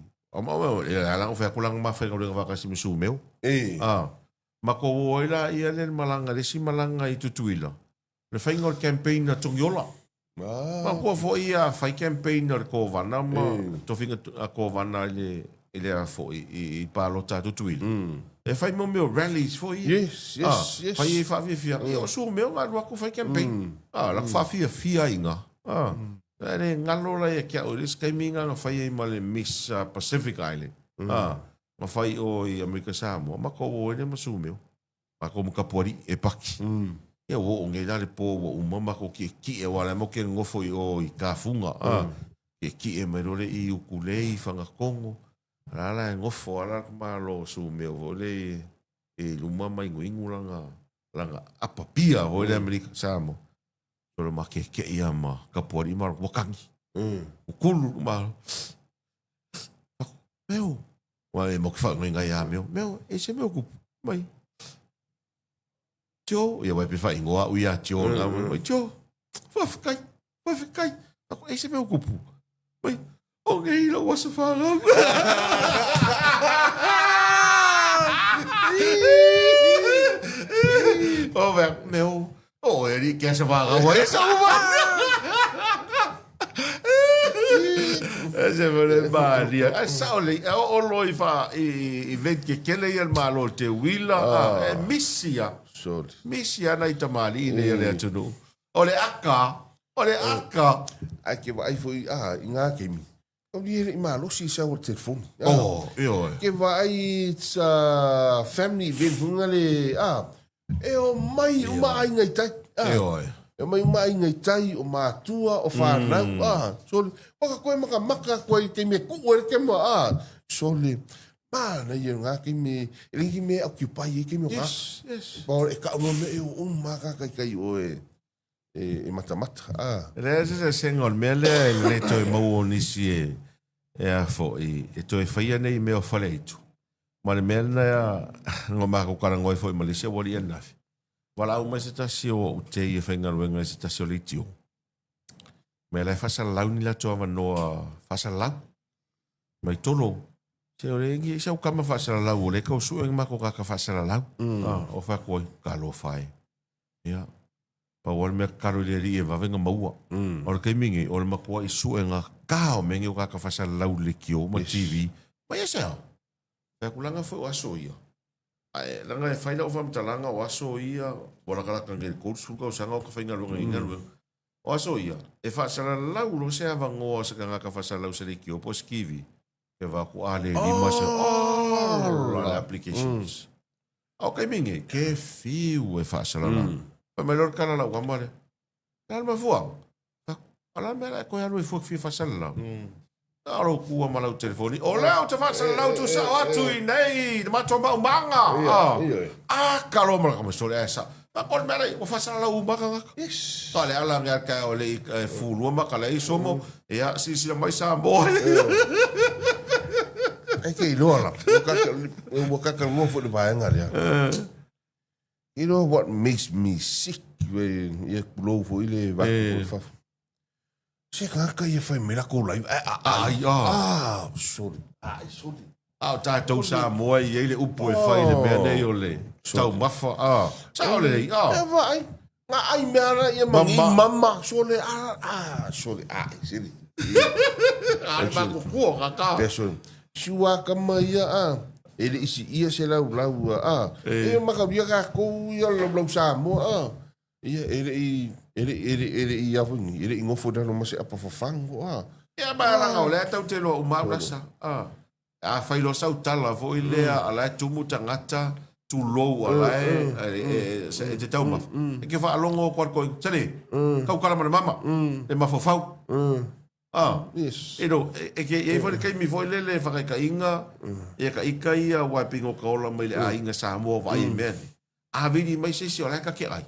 Ia la o fai atu langa mafaigaluega faatasi ma Sumeu. E. Ah. Matou o ai la ia le malaga, le isi malaga i Tutuila. Le faiga o le campaign a Togiola. Ah. Manatua foi ia fai campaign a le Kovana ma tofiga a Kovana i le i le a foi i, i palota a Tutuila. E fai mo mea o rallies foi ia. Yes, yes, yes. Fai e faafiafia. Ia o Sumeo na alu atu fai campaign. Ah, la faafiafia ai nga. Ah. E le galo la ia ki au i le isi taimi nga na fai ai ma le Miss Pacific Island. Ah, na fai o i Amerika Samoa, matou o ai lea ma Sumeo. Matou ma Kapuali'i e paki. Ia ua oo nei la le po ua uma matou kiekie aua o la e matou te nonofo i o i Tafuga a. Kiekie mai loa le i Ukulei i Fagatogo. A la la e nofo lava la le tamaloa o Sumeo foi lea i luma ma inuinu lana lana apa pia foi lea Amerika Samoa. Solo ma kiekie lava ma Kapuali'i ma ua kagi. Kukulu le tamaloa. Meo, Ua e mo ke whaingai ngai a meo. Meo, e se meo kupu. Mai. Tio, ia wai pe whaingoa au ia tio. Mm. Mai, tio, whawhikai, whawhikai. Ako, e se meo kupu. Mai, o ngei lau asa whanau. O mea, meo, o e ri ke asa whanau, e sa uma. E se mea le malia. Ae sao lelei, e oo loa i wha, i, i event kekele ia le Malo o te uila, ah. e misi a. Sorry. Misi a nai tamalii nei a le atunuu. O le aka, o le aka. Ae ke vaai foi ah, i ngā kemi. Kau ni e le i malosi i sau o le telefoni. Ah. Oh, ioe. Ke vaai it's a family event hunga le, ah, e o mai uma aiga i tai. Ah. Ioe. E o mai uma aiga i tai, o mātua, o whānau, mm. ah, sole. Waka koe maka maka koe i te mea kuu e te mua, ah, sole. Māna ia ngā kei me, e lengi me occupy e kei me o ngā. Yes, yes. Pa e ka uno me e o uma ka kai kai o e, e, e matamata, ah. E leai se eseesega o le mea lea e le toe maua o nisi e, e a foi, e toe faia nei mea o faleaitu. Ma le mea lena na matou talanoa ai foi ma le isi aualii ananafi, valaau mai se tasi o ou tei e faigaluega i se tasi o leitio. Mea la e faasalalau ni latou avanoa faasalalau. Mai tolo, se o le ngi sau kama faasalalau o le kau sue ma ko kaka faasalalau. Mm. Ah, o fa koi, talofa e. Ia. Pau o le mea tatalo i le Alii e vave ona maua. Mm. O le taimi nei, o le matuai suega ka o mea nei o kaka faasalalau i le leitio ma le TV. Mai e sea. Fai atu langa foi o aso ia. Ae langa e fai lau faamatalaga o aso ia, ua lakalaka nei i le 30 tausaga o ka faigaluega i galuega. O aso ia, e faasalalau loa se avanoa o se tagata faasalalau se leitio po o se TV, e vaku a le lima se all the applications. A o taimi nei, ke fiu e faasalalau. Fai mai loa le tala a lau tama lea, Le a le mafuaaga? A o le a le mea la e toe alu ai fua e fia faasalalau? Na o lou kua ma lau telefoni, o lea ou te faasalalau tuusao atu i nei i le matou maumaga. A, ka loa ma le tama, sole ae sa. Ko le mea lea, ua faasalalau uma lava tagata. Yes. A o le ala lea taeao e le i fulua ma ka leai somo, ia silasila mai Samoa. Ai ke iloa la. Ua kakalua foi le vaega lea. You know what makes me sick? Ia kulou foi le vaku foi fafo. Se tagata ia fai mai lakou live ae aai. Aai, ah. Ah, sorry. Aai, sorry. A o tatou Samoa e i ai le upu e fai i le mea nei o le taumafa, ah. Sao lelei, ah. E vaai, nga ai mea la ia ma ngi mama, sole, ah, ah, sole, aai, sili. A le makukua ka ka. Pe sole, si ua ka mai ia, ah, e le isi ia se lau lau, ah. E makaria kakou ia lau lau Samoa, ah. Ia, e le i, e le i, e le i, e le i a foi ni, e le i nofo i lalo ma se apa fafago, a. Ia, ma leaga o lea tau te iloa uma au lasa, a. A fai loa sau tala foi lea, a la e tumu tagata, tulou a la e, e te taumafa. E ke faalogo atu a le toeaina, sale, tau tala ma le mama, le mafaufau. A, Yes. you know, e ke i ai foi le taimi foi lele e whakaitaiga, ia ka ika ia wai pingo ka ola mai le aiga Samoa vaai i mea nei. A vili mai se isi o la e ka ke ai.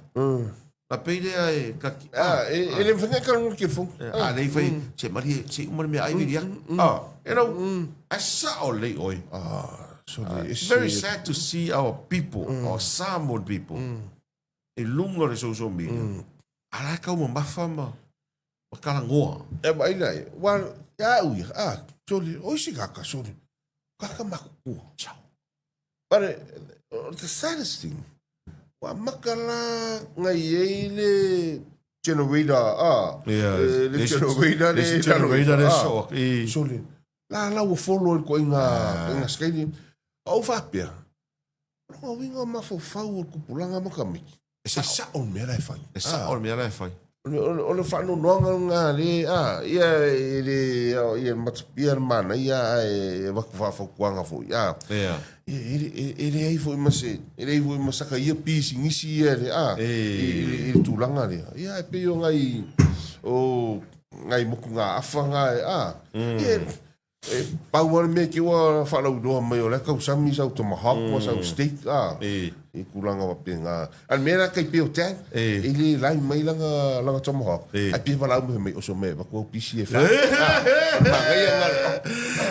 Na pei lea e ka ki, Ah, e, e le mawhai ka runga ke fou. a lei fai, se marie, se uma le mea ai vili atu. Ah, you know, ai sao lei oi. Ah, so le It's very sad to see our people, our Samoan people, i lunga o le social media, a la e kau mamafa ma, ma kalagoa. E vaai la ia, wa, ia au ia, ah, sole, oi si kaka, sole, kaka makukua. Sao. But the saddest thing, ua maka la ngai ai le generator, ah, Yeah, le generator le le generator le ah, soa. I, sole, la la ua follow i le koinga, koinga scaling. Ou faapea, o lona uiga o mafaufau o le tupulaga ma tamaiti, e e sao, sao le mea la e fai. e sao le mea la e fai. O le faanoanoaga lena le, a, ia e le, ia matapia le manaia ae avatu faafautuaga foi, a. Yeah. Ia, e leai foi ma se, e leai foi ma saka ia pisinisi ia le, a, i le tulaga lea. Ia, e pei o nai, o nai motugaafa na, a. Ia, E pau lava le mea ke ua faalauiloa mai o la e tausami sau tomahawk ma sau steak a i tulaga faapena. A le mea la kai pei o Dan, e le lai mai lana lana tomahawk, ae pei e valaau mai fai mai oso mai e avatu au pisi e fa. Manaia na.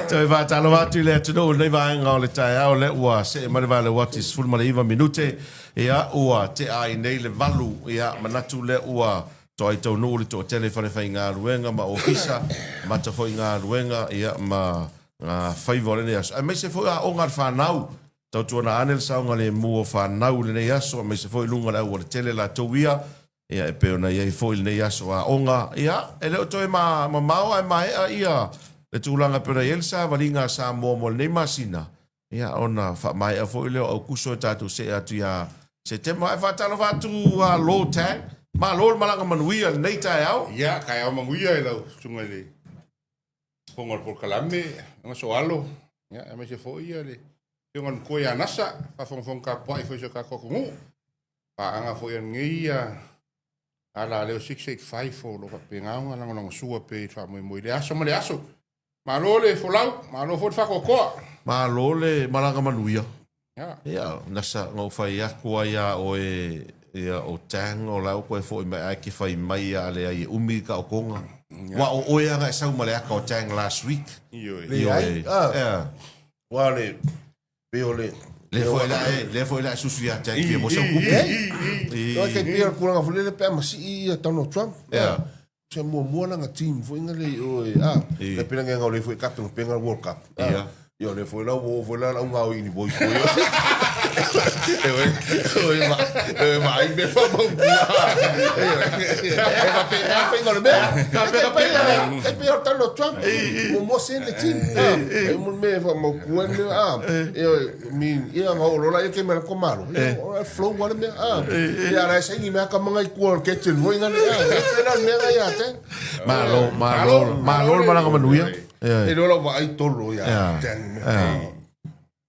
Toe faatalofa atu i le atunuu i lenei vaega o le taeao lea ua see mai le vale uati 19 minute, ia ua tea ai nei le 8, ia manatu lea ua Toai taunuu le toatele i falefaigaluega ma ofisa, mata foi galuega ia ma nga faiva o lenei aso. Aemaise foi aoga a le fanau, tautuana ane le saogalemu o fanau i lenei aso, aemaise foi i luga o le aualatele latou ia, ia e pei ona i ai foi lenei aso aoga. Ia, e le o toe ma, mamao ae maea ia le tulaga e pei ona i ai le savaliga a Samoa mo lenei masina, Ia, ona faamaea foi lea o Aukuso e tatou see atu ia Setema. Ae faatalofa atu a Lo Tang. Malo le malaga manuia i lenei taeao. Ia, taeao manuia i lau susuga i le fofoga o le polokalame, Aga Soalo, ia, aemaise foi ia le Afioga i le Matua ia Nasa, faafogafoga tapuai foi i si o tatou atunuu. Paaga foi a lenei ia alaleo 685 o lo o faapena ona lagolagosua pea i le faamoemoe i le aso ma le aso. Malo le folau, malo foi le faatoatoa. Malo le malaga manuia. Ia. Ia, nasa na ou fai atu ai ia oe, ia o Tang, o la ua toe foi mai ae ke fai mai ia leai e umi ka okonga. Ua o oe lava na e sau ma le aka o Tang last week. Ioe. Leai, ah. Ia. Ua le, pei o le... Lea foi la e, lea foi la e susu ia Tang fia mo sau kupu. Ei, Oi, kai pei o le tulaga foi lele pe a masii ia Donald Trump. Yeah. Se muamua lana team foi na le o e, ah, kai pei langa o le foi captain penga World Cup. Ah. Yeah. Ia o le foi la ua oo foi la lau ngao i ni voice foi. E oe, e ma, e ma ai me fa mau. E fa pe na fai le mea. Ka pe ka pe ka pe o Donald Trump. Mo mo sen le team. E mo me fa mau kuen le ah. E mi ia ngao lola e ke me ko malo. E flow wale mea ah. Ia ra sai ni mea ka manga i kua ke ten voi ngane ah. E la mea ia te. Malo, malo, malo le malaga manuia. E lola wa ai tolo ia. Yeah. Ten.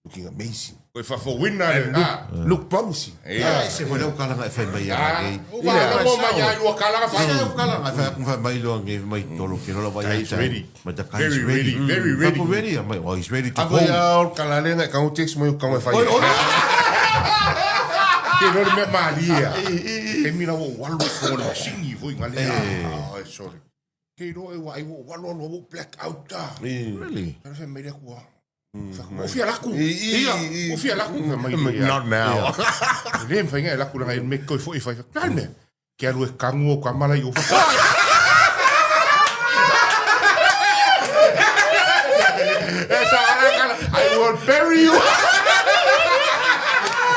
Looking amazing. Koe fafouina le na. Look promising. Ia, se foi lau kalaga e fai mai ia nei. Ua logo mai ia lua kalaga fai. Se lau kalaga e fai aku fai mai loa nge mai tolo ke lola vai He's ready. Mai the guy is Very ready, very ready. Kapo ready mai oh he's ready to Ako go. ia o kala le ngai kau text mai o kau e fai. Oi, oi. Ke loa le mea malie a. Taimi la ua ou alu i totonu o le masini foi nga lea. Ai sorry. Ke iloa e ua ai ua ou alu alu ua ou black out a. Really? Tala fai mai le aku a. Ua fia laku. Ia, ua fia laku. Fai mai, ia. Not now. E le mafai ona e laku leaga e me toe foi fai. Fai le mea. Ke alu e kanu ou kama la i ofa. E sa ala kala, I will bury you.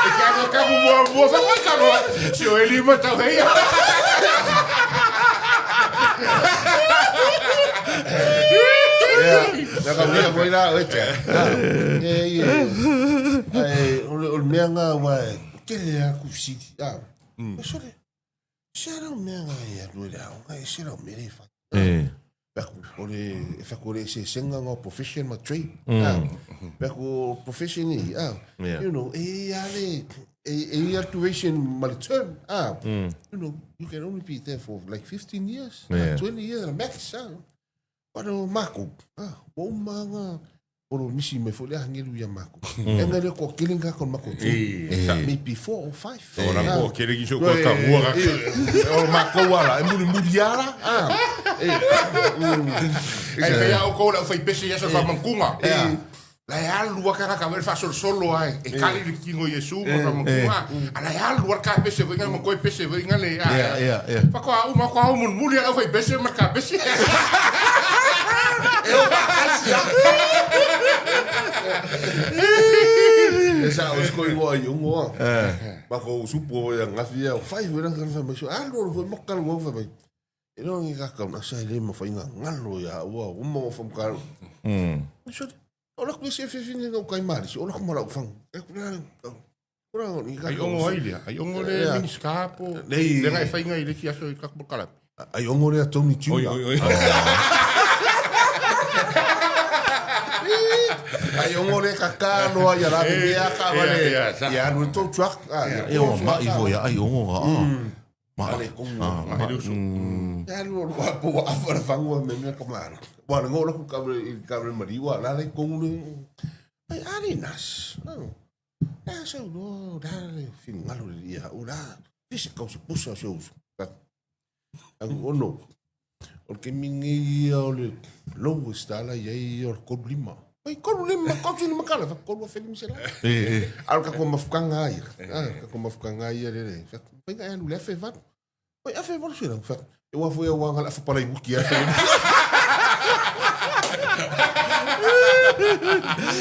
E ke alu e kanu mua mua, fai mai kanu. Si o e lima tau hei. Ia, na ka mea foi la oe te. E, e, ai, o le, o le mea ngā wā e, tele a ku siti, a, mm. Sole, se ara o mea ngā e alu e le aoga, e se rau mere e whai. E. Pea ku, o le, e whaku o le eseesenga ngā o profession ma trade. Mm. Ah, pea ku o profession i, ah, Yeah. you know, e i a le, e, e i a duration ma le term, ah, mm. you know, you can only be there for like 15 years, Yeah. ah, 20 years max, ah. But o mākou, ah, ua uma nga, o lo misi mai foi le agelu ia mākou. E ngai le ko kele nga ko mako tu. Maybe 4 or 5. O la ko kele ki so ko ka mua ka. O mākou ala, e muri muri ala. Ah. E. Ai pe ia o ko la fai pese ia so fa mankunga. La e alu a kaka ka vele faasolosolo ai e kali le tino Iesu ma faamankunga. A la e alu a le kapese foi nga ma koe pese foi nga le a. Yeah, yeah, yeah. Faatoa uma faatoa au mulimuli a le aufaipese ma le kapese. E o faatasi a. E sa o sko i wa i ungo a. Ma ko supo ia ngafi ia fai foi na ka mai so alu alu foi maka lu fa mai. E no ngi ka ka na sa le ma fai nga ngalo ia ua uma o fam ka. So o la ku se fe fini no kai mari so o la ku mala fang. E ku na ku na ni ka. Ai ongo ai lea. Ai ongo le Minista po. Nei. Le ngai fai ngai le ki aso i ka kala. Ai ongo le Tony Tuna. Oi oi oi. Ai ongo le kaka loa ia la be a ka vale. Ia, ia, Ia alu to truck. Ah, E o mai foi ai ongo ga. Ma Ale kongo. Mai le uso. Ia alu o lua po wa afa le fangua me mea ka malo. Wa le ngola ku ka i ka re mariwa la le kongo le. Ai ali nas. La sa lo la le fingalo le ia o la. Fisi kau se pusa se uso. Ang ono. O le kemi ia o le lowest ala ia ia o le kolu lima. Ai kolu lima, kolu lima kala, fa kolu afe lima se la. E e. Alo ka ko mafukanga ia. Ah, ka ko mafukanga ia le le. Fa pai ka alu le afe valu. Oi afe valu se la. Fa e wa foi wa ngala afa palai buki afe.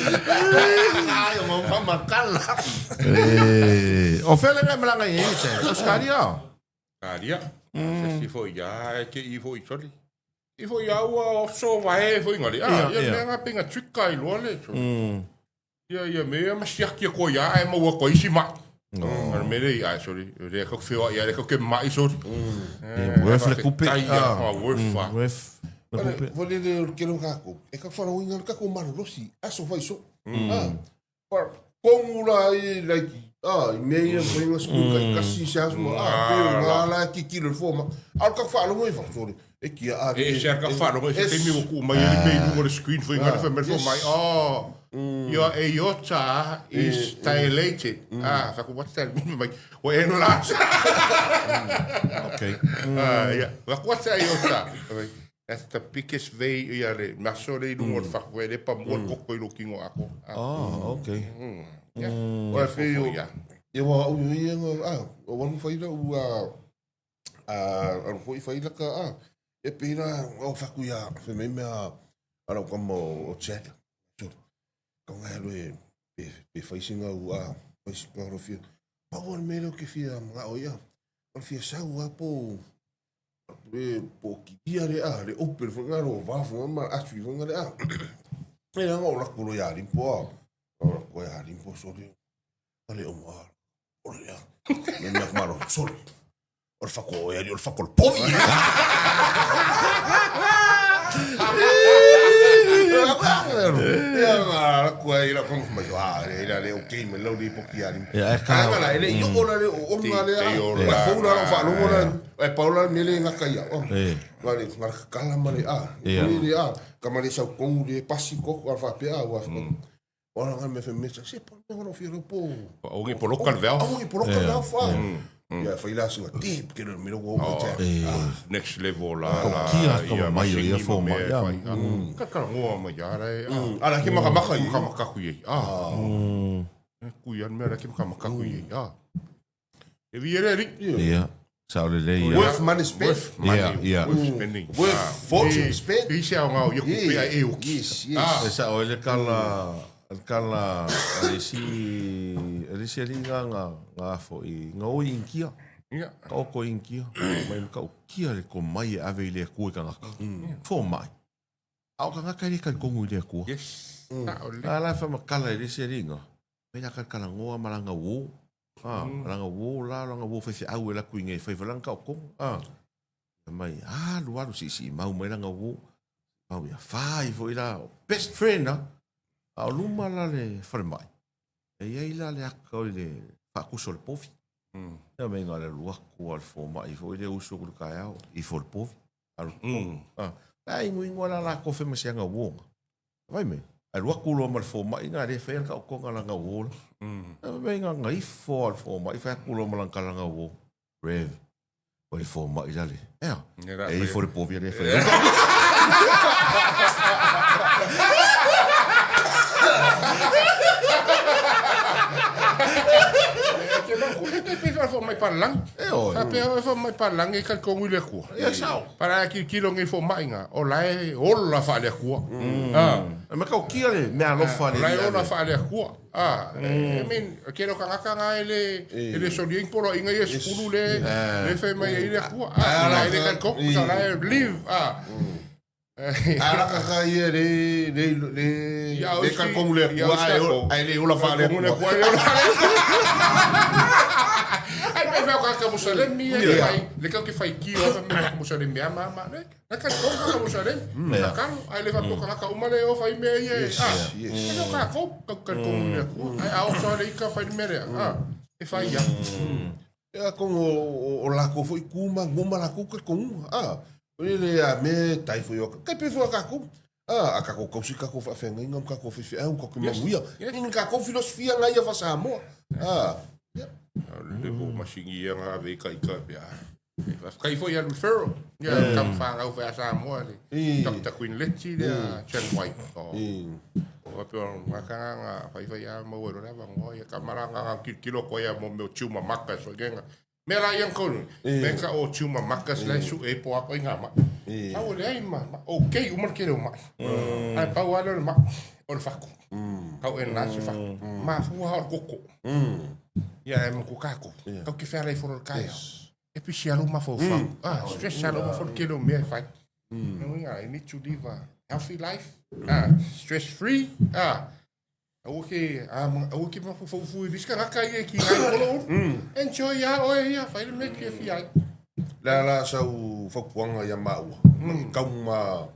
Ai o ma makala. E o fele ngai malanga i te. Australia. Alia. Se si foi ia e ke i foi soli. I foi ia ua oso vae foi ngali. Ah, Ia, ia ia. mea nga pinga trika i loa le. Ia ia mea ma siaki ko ia e maua ko isi mai. No. Ar me le ia sorry. Le ka whio ia le ka ke mai sorry. E worth le kupe. Ah, Ah. worth. Worth le kupe. Vole le o le kelo kako. E ka whara uinga le kako malolosi. Aso fai so. Ah. Pa kongu la i like ah i mea ia whainga school kai kasi se aso ma ah pe ngā la ki ki le fo ma. Al ka whara i fa sorry. E kia a E se ka wharo e se taimi o ku mai e me i lunga le screen foi ngā wha me Yes. mai. Oh. Your aorta is dilated. Ah, fa what's that mean? Like, wa eno la. Okay. Ah, yeah. Like, what's the aorta? Like, That's the biggest vein ia le maso le i lunga o le whakwe le pa mua koko i lo kingo ako. Ah, Oh, okay. yeah. Ora pe o Yeah. Ia wa au ia nga ah o wanu whai la ua ah aru foi whai la ka ah e pera o whaku ia whe me mea ara o kama o chat. So ka ngai alu e pe pe whai singa u ah whai singa ro fia. Pa o me lo ke fia nga o ia. O fia sau a po e po ki ia le ah le open fo nga ro va fo ma atu fo nga le ah. E nga o la kulo ia limpo ah. O la ko ia limpo so le ale o ma o le ia. Me mea kumaro, sole. O le whako o e ali, o le whako o le povi. Ia ngā raku ai la kongo mai ah le la le okay me lau le poki ali. Ia, e ka- Ai ngā le i o la le o ngā le Te- te a. ora. Ma fou la fa longo la e paula me le ngā kai a. E. Ngā le ngā kala ma le a. Ia. Le le a ka ma le sau kongu le pasi ko a fa pe a wa. O ala me fe mesa se pa me hono fia po. Aua nge poloka le valve. Aua nge poloka le valve fa. Ia fai la singa deep ke le mea ua o te. Next level la la. Kia ka mai o ia fo mai. Ka ka ngoa mai ara e. Ala ke maka maka i. Maka maka ku i. Ah. Ku ia me ala ke maka maka ku i. Ah. E vi ere ri. Ia. Sao lelei ia. Worth money spent. Worth money. Yeah, yeah. Worth spending. Worth fortune spent. E se ao ngao ia ku pea e oki. Yes, yes. E sao e le kala le kala a le isi a le isi ali nga nga nga fo i nga oi inkia. Ia. Ka oko inkia. Mai ka ukia le ko mai e ave i le akua i kangaka. Fo mai. A o kangaka e le kalikongu i le akua. Yes. Sao le. A la fa makala i le isi ali nga. Mai la kalakala ngoa ma langa uō. Ah, langa uō la, langa uō faifeau e laku i ngei fai falanga ka o kongo. Ah. Mai, alu alu si si mau mai langa uō. Mau ia fai foi la, best friend ah. A o luma la le whare mai. E iai la le aka o le whaakuso le povi. Ia me ngā le luaku a le fōma'i foi le usu ku le kaeao, i fo le povi. Alu mm. Ah. La ingu ingu la la kofe ma sianga uō. Vai me, ai alu atu loa ma le fomai na le faia le taotoga lana uo la. Ai fai mai na ifo lava le fomai fai atu loa ma lana tala na uo. Rev, oi le fomai la le, ea, e ifo le povi a le faia. Fomai palangi. E oi. Faapea oe fomai palangi e talitonu i le Atua. Ia sao. Para tilotilo nei fomai nga, o la e ola faale-Atua. Ah. E matautia le mea alofa a le O la e Alii. ola faale-Atua. Ah, I mean, o tele o tagata na e le, e le solia ni poloaiga ia e sukulu le, le fai mai ai le Atua. Ah, la e le talitonu, sa la e believe. Ah. A la ka ia le le le le talitonu le Atua ae le ola faale-Atua. Ai pe fai o kaka Musalemi e le fai le kau ke fai ki o fa me ka Musalemi a ma ma le na ka ko ka Musalemi na ka ai le fa ko ka uma le o fai me ia ah e no ka ko ka ka ko le ko ai a o sa le ka fai me le ah e fai ia Ia kongo o lākou foi ku ma ngoma lākou ka kongu a o le a me tai foi o kai pe foi ka ku a a ka ko kausi ka ko faafeagaiga ma ka ko faifeau ka ko manuia ni ka ko filosofia ngai ia fa Samoa a ia le bo masingi ia nga ave ka ika pe a Kai foi a referral. Ia ka whangau whea Samoa le. Dr. Queen Letty le Chen White. O o pe o nga ka nga whai whai a mau e rora vangoa ia ka mara nga nga kilokilo ko ia mo meo tiuma maka so genga. Me la ian konu. Me ka o tiuma maka sla su e po ako i ngā ma. Au le ai ma. Okay, umar kere o mai. Ai pau ala le ma. O le whaku. Kau e nā se whaku. Ma fua o koko. Ia e mo kako. Kau ki whea rei foro le kai. E pisi alo mafaufau. Ah, stress alo mafaufau ke lo mea e fai. No inga, I need to live a healthy life. Ah, stress free. Ah, aua ke, ah, aua ke mafaufau fui riska ngaka ia ki ngai polo uru. Enjoy ia oe ia, fai le mea ki e fia ai. Le a la sau fautuaga ia maua, ma ke kau ma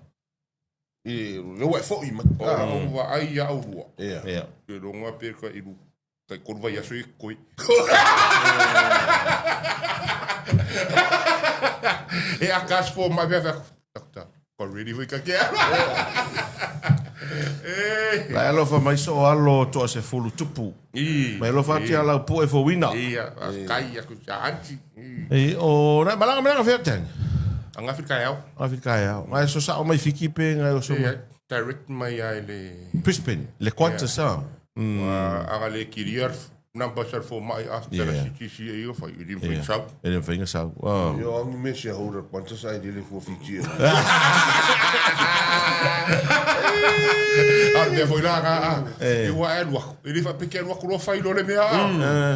i le ua e foʻi mai. O la ou vaai ia aulua. Ia. Ia. Ke longa pe ka ilu kai kolu vaiaso i koi. E a kas fo mai pea doctor. Ko really hui ka kea. E. La e alofa mai so alo toa se fulu tupu. I. Mai alofa ati a lau poe fo wina. I a kai aku a anti. I o na malanga malanga fea teng. Anga fi kai au. Anga fi kai au. Ngai so sao mai fiki pe ngai o so mai. Direct mai ai le Brisbane, le Qantas sa. Anga le kiria number sal fo mai after yeah. CTC e ia fai i lim fai sau. E lim fai sau. Oh. Yo angi me sia hora Qantas ai le fua fiti. A le foi la ga e ua e lua. E le fa peke lua ku lo fai lo le mea.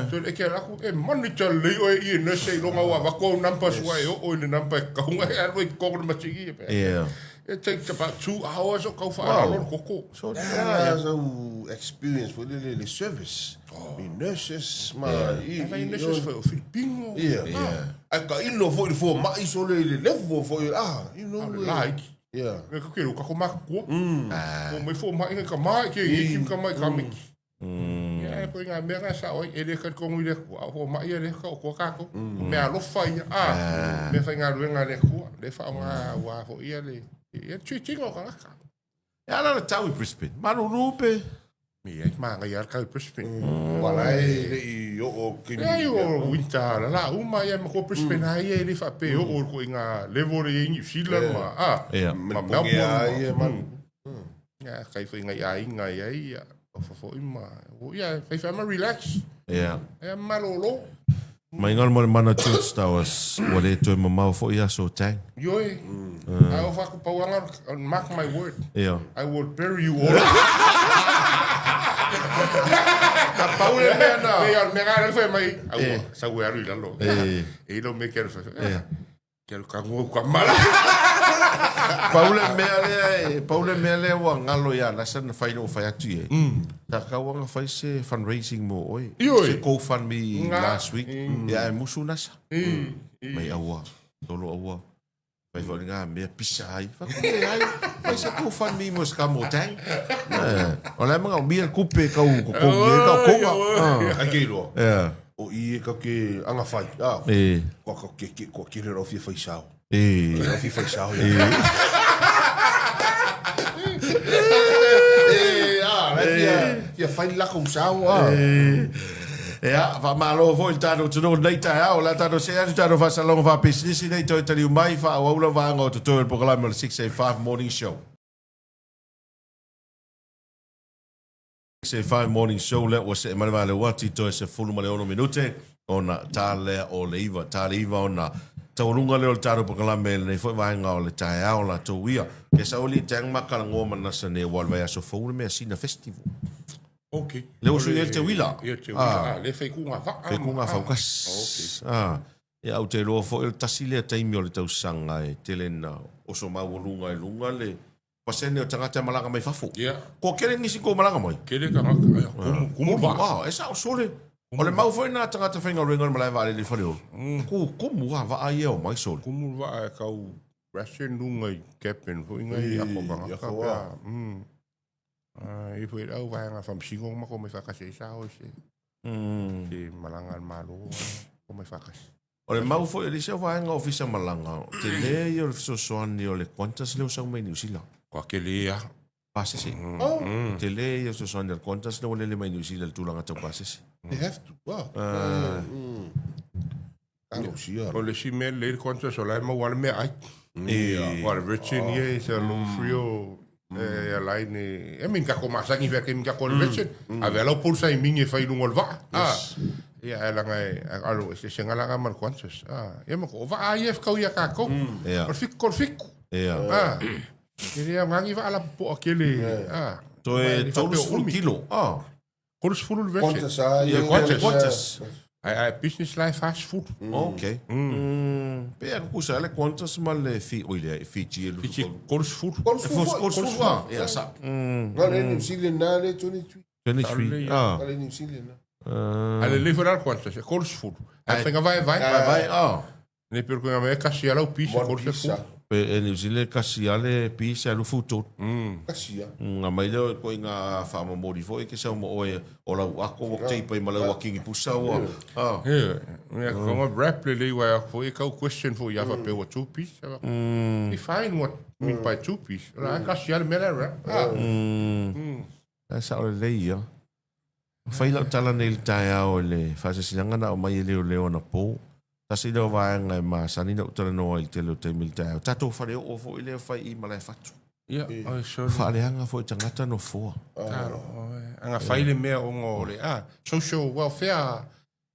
So e ke aku e monitor le o e ne se longa ua va ko number sua e o le number ka hunga e alo i ko le matigi e. Yeah. It takes about 2 hours o kau whaalalo le koko. So, yeah, so experience foi le le service. Oh. I nurses ma i i nurses foi o Filipino. Yeah. Yeah. Ai ka ilo foi le fo mai so le le level foi ah, you know. Like. Yeah. Me ka kero ka ko makua. O mai fo mai ka mai ke i ka mai ka miki. Ia e koe ngā mea ngā sa oi, e le karikongu i le kua, o hoa mai e le ka o kua kākou. Mea alofa ia, a, mea whai ngā ruenga le kua, le wha o ngā wā ho ia le, ia treating o kangaka. E ala le tau i Brisbane. Malulu pe. Me ai māngai a kau Brisbane. Ua la e le i oo kini. Leai o winter la la uma ia ma ko Brisbane ai e le whape o o ko inga level e New Zealand ma a ma Melbourne ma. Ia kai fo inga ia inga ia ia o fo fo ima. Ia fai fai ma relax. Ia. Ia malolo. Mai ngalo mo le mana Church Towers, ua le toe mamao foi aso o Tang. Ioe. Ae o faku pauanga, mark my word. Ia. I will bury you all. A pau le mea na. Ia, o le mea ngā fai mai. Aua, sau e alu i lalo. E i lau mea ke alu fai. Ke alu ka ngou ka mala. Pau le mea lea, pau le mea lea ua ngalo ia Nasa na fai lou fai atu i ai. Sa kau anga fai se fundraising mo oe. Ioe. Se GoFundMe Nga. last week. Ia e musu Nasa. Mai aua. Tolo aua. Fai foi ngā mea pisa ai. Whakune ai. Fai se GoFundMe mo se ka mo tang. O le manga o mia kupe kau ko kongi e kau konga. Ai ke iloa. Yeah. O i e kau ke anga whai. Ah. E. Kua kau ke ke kua kere rau fia whai sao. E. Rau fia whai sao. E. E, ah, rau fia fia whai lako sao. Ah. Ia, faamalo foi i le tatou atunuu i lenei taeao. O le a tatou see atu i tatou faasalaloga faapisinisi nei toe taliu mai, faaauau lau vaega o totoe o le polokalame o le 685 Morning Show. 685 Morning Show lea ua see mai le valeu atu i toe 16 minute ona ta lea o le iva, ta le iva ona taualuga lea o le tatou polokalame i lenei foi vaega o le taeao latou ia. Ke saoli tang makalagoa ma nasa nei aua o le vaiaso fou le measina festival. Ok. Le usu i te uila. Ia te uila. Ah, le fai ku ngā wha. Fai ku ngā whaukas. Ok. Ah. Ia au te loa foi o le tasi lea taimi o le tausaga e tele na oso maualuga i luga le pasene o tagata e malaga mai fafo. Ia. Kua kele nisi kou malaga mai. Kele tagata. Aia, kumu, kumu vaa. Ah, e sao sole. O le mau foi na tagata faigaluega o le malae vaalele i Faleolo. Ku kumu a vaa ia o mai sole. Kumu vaa e kau ration lunga i cabin foi ngai ako tagata. Ako a. Mm. I foi lau vaega faamasino ma ko mai faakasi ai sa o se se malaga a le Malo ko mai faakasi. O le mau foi o le isi au vaega ofisa malaga, tele ia o le fesoasoani o le Qantas lea ua sau mai Niu Sila. Kua tele a. Pasese. Tele ia o le fesoasoani a le Qantas lea ua lele mai Niu Sila i le tulaga tau pasese. They have to. Wow. Talosia. O le isi mea lelei le Qantas o la e maua lava le meaai. Aua o le Virgin ia is a little free o airline e, I mean tatou masani fea taimi tatou o le Virgin. Ave lava lau poul saimini e fai i luga o le vaa. Ia ae leaga e alo eseesega la ma le Qantas. Ia ma o vaa ia e fetau ia tatou. O le 7 o le 7. E le aoga ni vaa lapopoa tele. Toe 30 kilo. 30 le vese. Qantas a Ia Qantas. Qantas. Ai ai business life fast food. Ok. Pe a kusa le Qantas ma le fi oi le Fiji e Fiji 30. 30 a. Ia sa. Nga le New Zealand na le 23. 23. Ah. Nga le New Zealand na. A le lei foi la Qantas e 30. Ai faiga vai vai. Vai vai ah. Ne per ko me kasi ala pisa One 30. pisa. Pe e New Zealand kasi ale pisa lu futu. Kasi a. Nga mai leo ko inga whaamamori foi ke sau mo oe o lau ako wak teipa i malau a Kingi Pusa ua. Ah. Ia, ia ko nga wrap le lei wa foi kau question foi ia fa pe wa two piece. Define what mean by two piece. La kasi ala mela wrap. Ah. E sao le lei ia. Fai lau tala nei i le taeao i le faasilasilaga na aumai e leoleo anapo. Tasi lea o vaega e masani na ou talanoa ai i le tele o taimi i le taeao. Tatou faleoo foi lea e fai i Malaefatu. Ia, oi sorry. Faaleaga foi i tagata nofoa. Talo, oi. Anga fai le mea ona o le, ah, social welfare,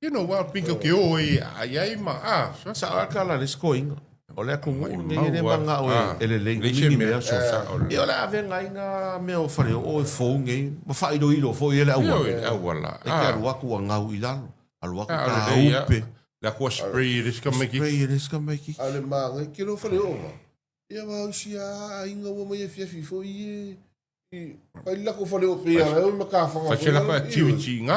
you know, well, pink o ke o e ai ai ma, ah, so. Sao lava le tala a le isi koiga. O le atunuu lenei e le Mau, manao ah, e lelei leai umi se ni mea. mea so. Sao le. Ia o le a avega ai ngā mea o faleoo e fou nei ma faailoilo foi e le auala. Ioe, le auala. E te alu atu ua gau i lalo, alu atu Ah, o ka lelei, ah. upe. Le akua spray e le isi tamaititi. Spray e le isi tamaititi. A o le magai, ke lou faleoo. Ia ma isi a aiga ua mai afiafi foi e fai le lako faleoo pe ia lai ma kafaga Fai se lako activity i ga.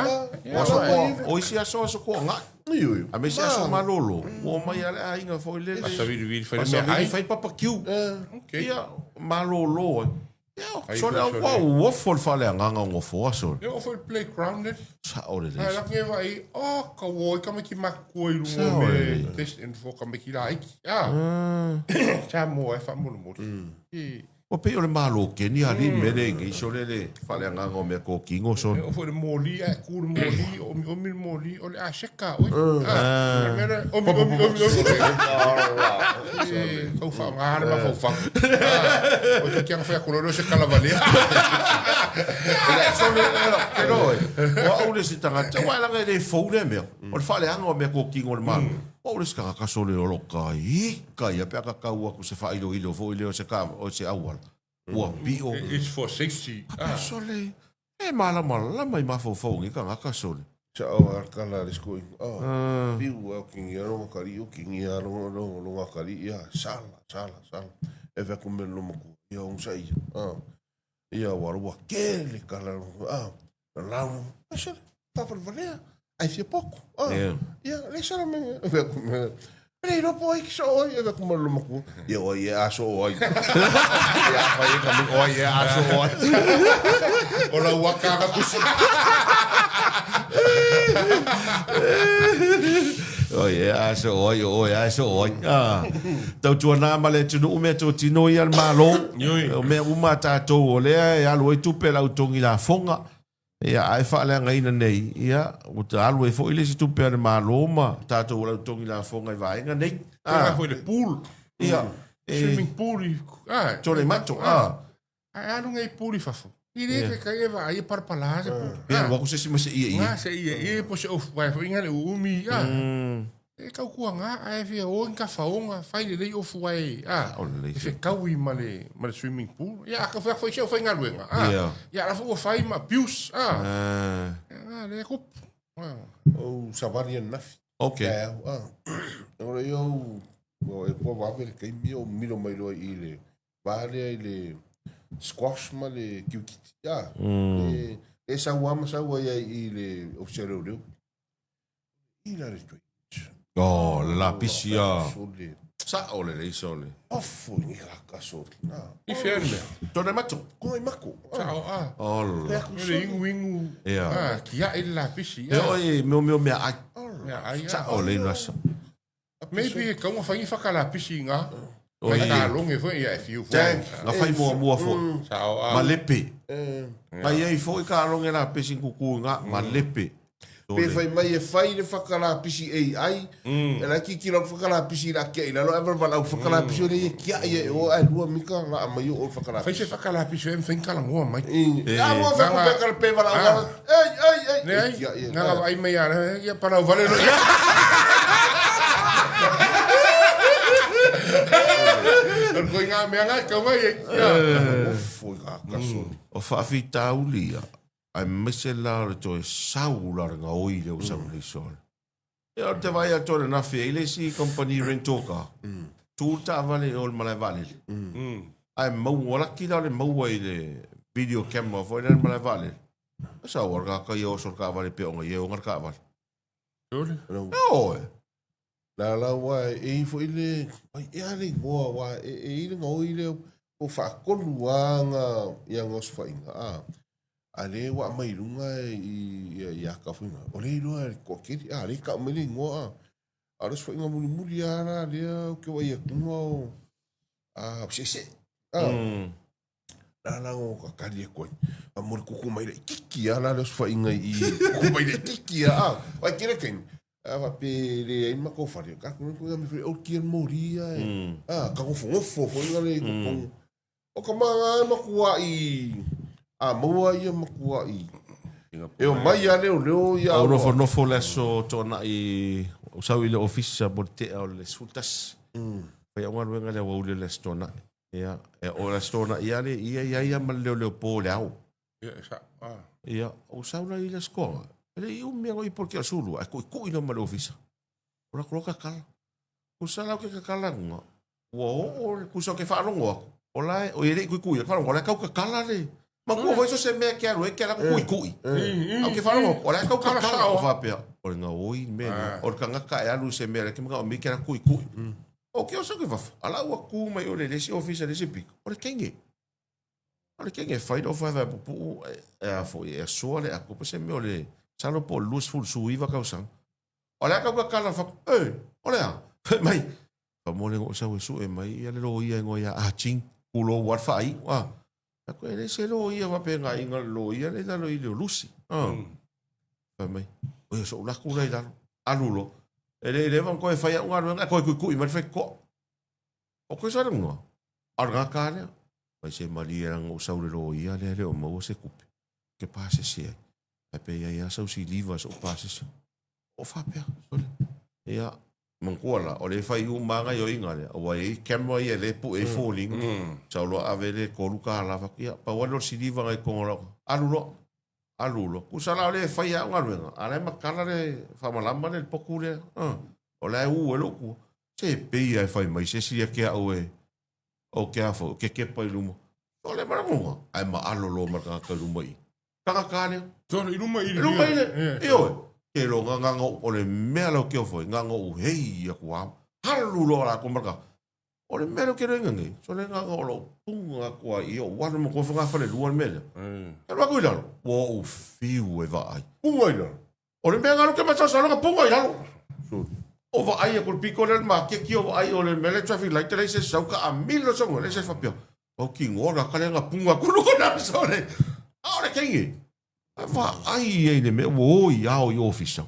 O aso koa, o isi aso aso koa ngai. Ioe. A me isi aso malolo, ua omai a le aiga foi lele. Faasavili fai le mea Faasavili ai. fai papakiu. Okay. Ia, malolo ai. Ia, Ai sole foi au sole. ua uofo le faaleagaga o gofoa sole. Ia o foi le playground le. Sao lelei. Ai laki e vaai, oh, ka ua i tamaiti matutua i luga o Sao mea lelei. test and for tamaiti laiti. Ah. Samoa e faamolemole. E. Ua pei o le Malo keni alii mea le inei sole le faaleagaga o mea totino sole. E oo foi i le moli ae tu le moli, omiomi le moli, o le a seka oe. Ah, le mea lea, omi, omi, omi, omi. E tau faaaoga le mafaufau. Ah, o te tianga fai atu loa lea o se kalavalea. Sole, ke loe, o au le isi tagata, aua e leaga e le fou lea mea, o le faaleaga o mea totino o le Malo. O au le isi tagata sole o lo ka ika ia pe a ka tau atu se faailoilo foi lea o se ka, o se auala, ua pio. It's for safety. Ah. Sole, e malamalama i mafaufau o nei tagata sole. Sao a kala le sko oh piu a kingi a longa kali o kingi a longa longa longa kali ia sala sala sala e ve ku me lo maku ia ong sa ia ah ia wa ua kele kala ah Lau, ai sole, whawharawaria, ai fia poko. Ah, yeah. Ia, le sala me, me, le iloa po ai ki so oi, e ku malu maku. Ia oi e aso oi. Ia whai e kami oi e aso oi. O la waka ka kusi. Oi e aso oi, oi aso oi. Ah. Tautuana ma le atunuu mea totino ia le Malo. O mea uma a tatou o lea e alu ai tupe a le au togi lafoga. Ia, ae faaleagaina nei, ia, ua ta alu ai foi le isi tupe a le Malo ma tatou o le au togi lafoga i vaega nei. Pēlā foi le pool. Ia. Swimming pool i, ah. Tole mato, ah. Ae alu nei pool i fafo. I le yeah. kai e vaai e parapala se pool. Pe alu aku se isi ma se ie ie. Nga se ie ie po se ofu ai foi nga le uumi. Ah. E kau kua nga ae fia o ka faonga fai le lei ofu ai. Ah. E fe kaui ma le ma le swimming pool. Ia ka fai foi se fai galuega. Ah. Yeah. Ia la fu fai ma pius. Ah. Ah, le kup. Ah. O savali ananafi. Okay. Ah. Ora iau e kua vave le taimi o milo mai loa i le va lea i le squash ma le kiukiti. Ah, mm. e, e sau ama sau ai ai i le ofisa leoleo. I la le toi. Oh, le lapisi a. Sa o le lei sole. Ofu ni ka sole. I fea le mea? Tone mato. Ko i mako. Sa o a. Oh. Le ingu ingu. Yeah. Ah, kia i le lapisi. E oi meo meo mea ai. Mea ai. Sa o le nasa. Maybe e kau nga whangi whakalapisi i ngā. Ngai tālonge foi ia e whiu foi. Tank, nga whai mua mua foi. Sao a. Ma lepe. Ngai ai foi ka longe la pesi kuku nga ma lepe. Pe whai mai e whai le whakalapisi AI, e la ki ki lau whakalapisi la kia i lalo, e wala lau whakalapisi o le e kia ia e o ai lua mika la a mai o whakalapisi. Whai se whakalapisi e mwhai kalangoa mai. A mua whai ko peka le pe wala au, ei, ei, ei, Ne ai, nga nga ai mai ana, ia parau vale no ia. Ko i ngā mea ngā kau mai e. Ofo i ngā kaso. O whaafitauli ia, aemaise la o le toe sau la le gaoi lea ua sau nei sole. Ia o te vaai atu ananafi e i le isi company rental car, tu le taavale i o i le malae vaalele. Ae maua laki la o le maua i le video camera foi lea i le malae vaalele. E sau lava le tagata ia oso le taavale pei ona ia e ona le taavale. Ioe! La la aua e i foi le, ai e a le igoa aua e e i le gaoi lea o faatolu lava nga ia gaosofaiga a, a lea ua aumai i luga i ia ia ka foi na, o lea iloa e le toatele a, lea e tau mai le igoa a. A o le osofaiga mulimuli lava la lea ou te vaai atu o a o seese a. La la o ka kali e koe. A mo le kuku mai le kiki a la le osofaiga i kuku mai le kiki a. Ai kele kaimi. A fa pe le ai ma ko whare. Ka ko ko me whare o ki mori a e. A ka ngofo ngofo fo nga le ko. O ka manga ma kua i a maua ia ma kua i. E o mai a leo leo ia. O nofo nofo le aso Toanai o sau i le ofisa mo le tea o le 11. Fai au galuega le aoauli o le aso Toanai. Ia, e o le aso Toanai a le ia ia ia ma le leoleo po le ao. Ia, e sa, ah. Ia, o sau la i le aso Toanai. E le i umi a i po ke sulu, ai kuʻikuʻi loa ma le ofisa. O la kuloa kakala. Kusa la o ke kakala nga. Ua oo le kusa o ke faalogo aku. O la e, o ia le i kuʻikuʻi, ke faalogo, o la e kau kakala le. Makua foi so se mea ke alu ai ke ala kuʻikuʻi. A o ke faalogo aku, o la e kau kakala. O faapea, o le gaoi le mea lea. O le tagata e alu i se mea le ke manaʻo me ke ala kuʻikuʻi. O ke oso ke fafo, ala ua kū mai o le le isi ofisa le isi piko, o le kenge. O le kenge e fai lou faefae pupuu e a foi e asoa le aku, po se mea o le masalo po o le 29 tausaga. O le a kau kakala fai atu, e, o le a? Fai mai, faamolemole na ou sau e sue mai ia le loia e igoa ia Ah Ching. Pulou lava le faaiu, a. Fai atu, e leai se loia faapena i le loia lea i lalo i le o Lusi. A. Fai mai, oi, se i ou alu atu la i lalo. Alu loa. E le i leva ona toe fai au galuega, ae toe tuitui mai le faitotoa. O koe saunoa, a o le gata lea. Fai se malie leaga na ou sau i le loia lea e le o maua se tupe, ou te pasese ai. Ae pe i ai lava sau siliva se i ou pasese. O faapea, sole. Ia, manatua la, o lea e fai uma lava gaoioiga lea, aua e i ai camera ia lea e pue ai foliga. Sau loa ave le $3, fai atu, ia, pau lava lea o le siliva na i totonu o lau, alu loa. Alu loa. Tusa la o lea e fai lava au galuega, a o la e matala le faamalama lea i le potu lea. O la e u ai lou tua. Se pei lava e fai mai se isi ia te au e, o ke a foi, o ke kepa i luma. O le malamuga, ae maalo loa ma le tagata i luma i i. Tagata lea. Sole, i luma i le. I luma i le. Ioe. Ke lo nga nga o le mea lea o ke ofo, nga nga u hei aku a. Halu loa la ko marka. O le mea lea o ke loinga nei, so le nga nga o lo punga aku a i o walu mo ko whanga whale lua le mea lea. E lua aku i lalo, ua ou fiu e vaai. Punga i lalo. O le mea galo ke masalosaloga punga i lalo. O vaai aku le piko lea le makeki o vaai o le mea lea traffic light lea se sau ka amilo songo lea se faapea. O kingoa la kale nga punga kulu ko na sole. A o le kenge. A vaai ai le mea ua o i ao i ofisa.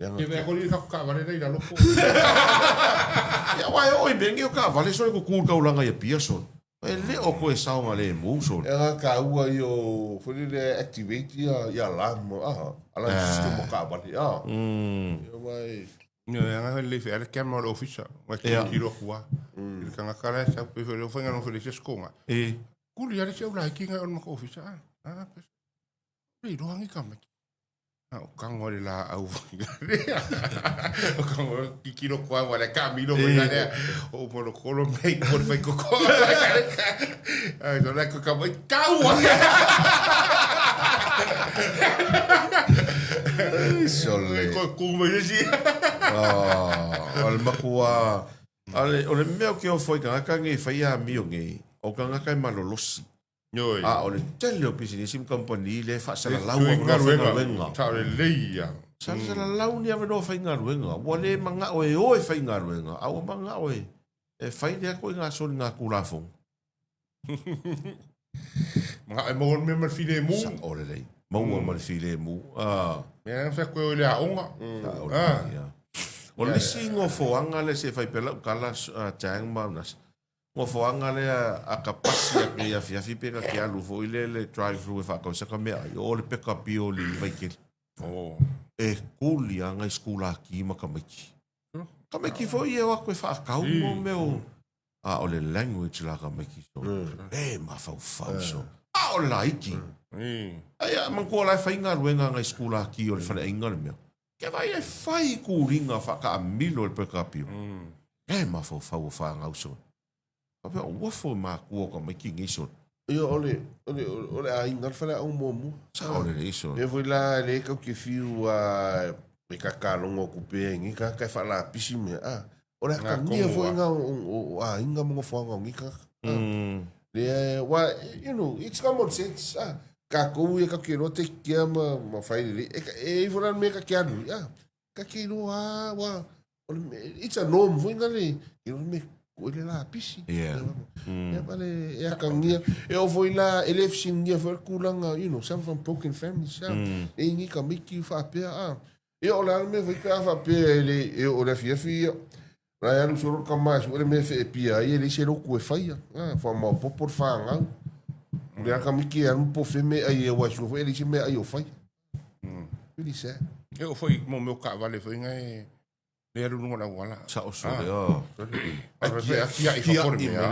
Ke mea koli ka kaavale lea i lalo po. Ia aua e oo i mea nei o kaavale sole kuku le taulaga i Apia sole. E le o toe saogalemu sole. E aga taua ia o foi lele activate ia ia alarm a alarm system o kaavale a. Ia aua e. Ia e aga lelei fe ale camera o le ofisa. Wa tilotilo atu a. I le tagata la e sau pe foi le faiga no fe le se skonga. E. Kuli ale se ula hiki ngai o le maka ofisa a. A pe. Le iloa ngi ka mai. A o kago le laau foi lea. O kago kikilo koa wa le kamilo foi lea. O molokolo mei ko le fai koko. Ai so la ko ka mai kau. Sole. Ko ku mai si. Ah, o le makua ale o le mea o ke ofo i tagata nei fai amio nei, o tagata e malolosi. Ioe. A o le tele o pisinisi ma kamupani lea e faasalalau avanoa faigaluega. Sao lelei ia. Salalau ni avanoa faigaluega. Ua le manao e o e faigaluega, a ua manao e e fai lea ituaiga soligatulafono. Manao e maua le mea ma le filemu. Sao lelei. Maua ma le filemu. Ah. Mea na fai atu e o i le aoga. Sao lelei, ia. O le isi nofoaga lea se i fai pea lau tala, Chang ma Nasa, Nofoaga lea a ka pasi atu i afiafi pe na te alu foi lea le drive through e faatau se ka meaai, o le peka pio li Vaitele. Oh. E kuli a ngai skulaki ma tamaiti. Tamaiti foi e o atu e faatau mo mea o a o le language la tamaiti so. E mafaufau so. A o le laiti. Ai a manatua la e faigaluega ngai skulaki o le faleaiga le mea. Ke vai e fai kuliga faakaamilo i le pekapio. E mafaufau o fanau sole. Faapea o uafo e makua o tamaiti nei sole. Ia o le, o le, o le aiga le faleaoga muamua. Sao lelei sole. Mea foi la e le tau te fiu a e kakalogo atu pea i nei tagata e faalapisi mea, a o le atagia foi lena o aiga ma nofoaga o nei tagata. Lea, aua, you know, it's common sense, a tatou ia tatou te iloa take care ma, ma fai lelei. E, e i ai foi la le mea ta te alu ai, a ta te iloa lava, aua o le mea, it's a norm foi lena, e iloa le mea koe le lapisi. Yeah. Ia ma le, e atagia. E oo foi la, e le fesiligia foi le tulaga, you know, some from broken families, a e i ai ni tamaiti faapea, a Ia o le a le mea foi pe a faapea e le e oo i le afiafi ia la e alu solo le tama e sue le mea e feepia ai e leai se lotu e faia. A faamaopopo le fanau. O le a tamaiti e alu ma pofe meaai aua e sue foi e leai se meaai o faia. Really sad. E oo foi mo mea o taavale foi na e le alu i luga o le auala. Sao sole, oh. Tiai fafo le mea.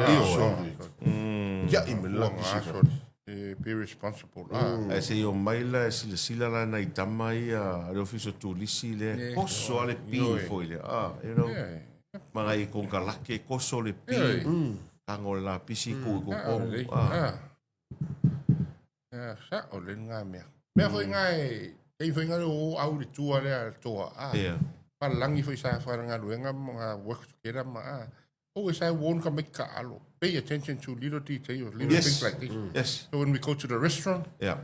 Tiai me le lapisi. Be responsible. Ae se i omai la e silasila la nai tama ia a le ofisa o turisi lea, koso a le pin foi lea. Ah, you know. Ma ngai konekarate koso le pin. Tago o le lapisi tuu i totonu. Ah. Sao lelei lena mea. Mea foi na e taimi foi na le o au i le tua lea le toa a. Yeah. Palalagi foi sa faigaluega ma work together ma a. Always I warn ka make ka alo. Pay attention to little details, little Yes. things like this. Yes. So when we go to the restaurant, Yeah.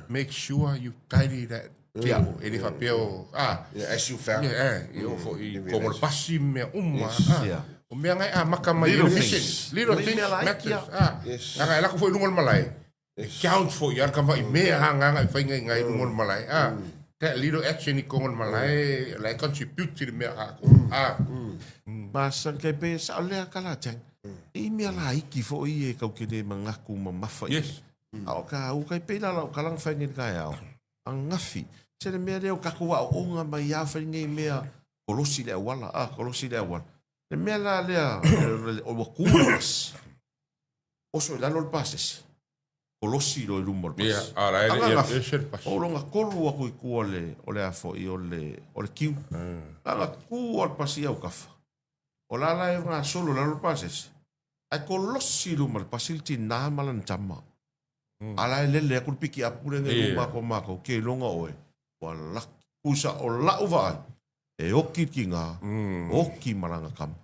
make sure you tidy that table. E le faapea o, ah, Yeah, as you found. yeah, eh, e oo foi Mm. komo le pasi ma mea uma. Ah. Yeah. O mea na e amata mai ai Little le mission. things. Little Mai things mea laiti matters. a. Ah. Yes. Leaga e alu atu foi i luga o le malae, e count foi a le tama'i mea agaga e fai ngai i luga o le malae. Ah. That little action i totonu o le malae, la e contribute i le mea atoa. Ah. Masani kai pe sao lea ka la tang. I mea laiti foi ia e kau ke le manatu mamafa i. Yes. A o ka u kai pe la lau kalang fai nei ka ao. Angafi. Se le mea lea o kakou aoaoga mai a fai nei mea kolosi le auala, a kolosi le auala. Le mea la lea o ua ku le pasi. Oso i lalo le pasese. Kolosi loa i luma o le pasi. Ia, a la e le Angafi. ese le pasi. O longa kolu aku i kua le, o le a foi o le, o le kiu. Langa ku o le pasi i aukafa. O la la e gasolo i lalo le pasese. Ae kolosi i luma o le pasi le tinā ma lana tama. A la e lele aku le pikiapu lea i luma atu o matou, ke iloga oe, ua laki. Pusa o la'u vaai, e oki le tiga, oki ma lana tama.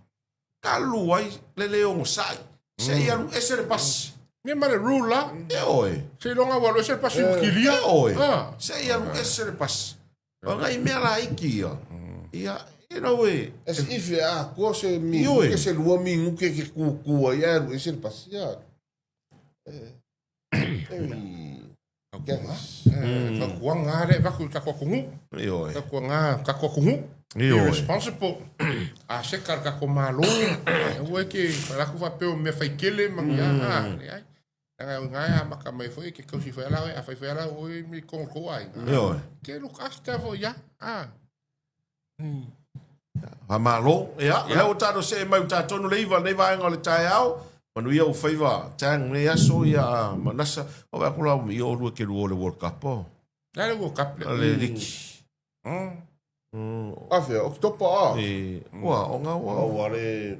Talu ai le le ogosa'i, se i alu ese le pasi. Ia ma le rule la. E oe. Seiloga ua alu ese le pasi ua kilia. E oe. Se i alu ese le pasi. O ngai mea laiti ia, ia, you know e... As if e atoa se Ioe. minuke, se lua minuke ke kūkū ai ae alu ese le pasi. Ia. Fautuaga lava lea e avatu i le tatou atunuu. Ioe. Fautuaga tatou atunuu. Be Ioe. responsible. A seka le tatou Malo, aua e te alu atu faapea o mea faitele ma ni a, a, leai. Leaga o i ina e amata mai foi e te tausi foi lava la oe, afai foi lava la oe i totonu o le tou aiga. Ioe. Ke look after foi ia. A. Faamalo. Ia, o lea ua tatou see mai ua ta 3 le 9 lenei vaega o le taeao. Manuia ou faiva tang lenei aso ia a Manasa. O vaai atu la ia oulua e te lua o le World Cup o. Le a le World Cup lea? Le liki. Afea, Oketopa a? E, ua, o ngā ua. Au a le,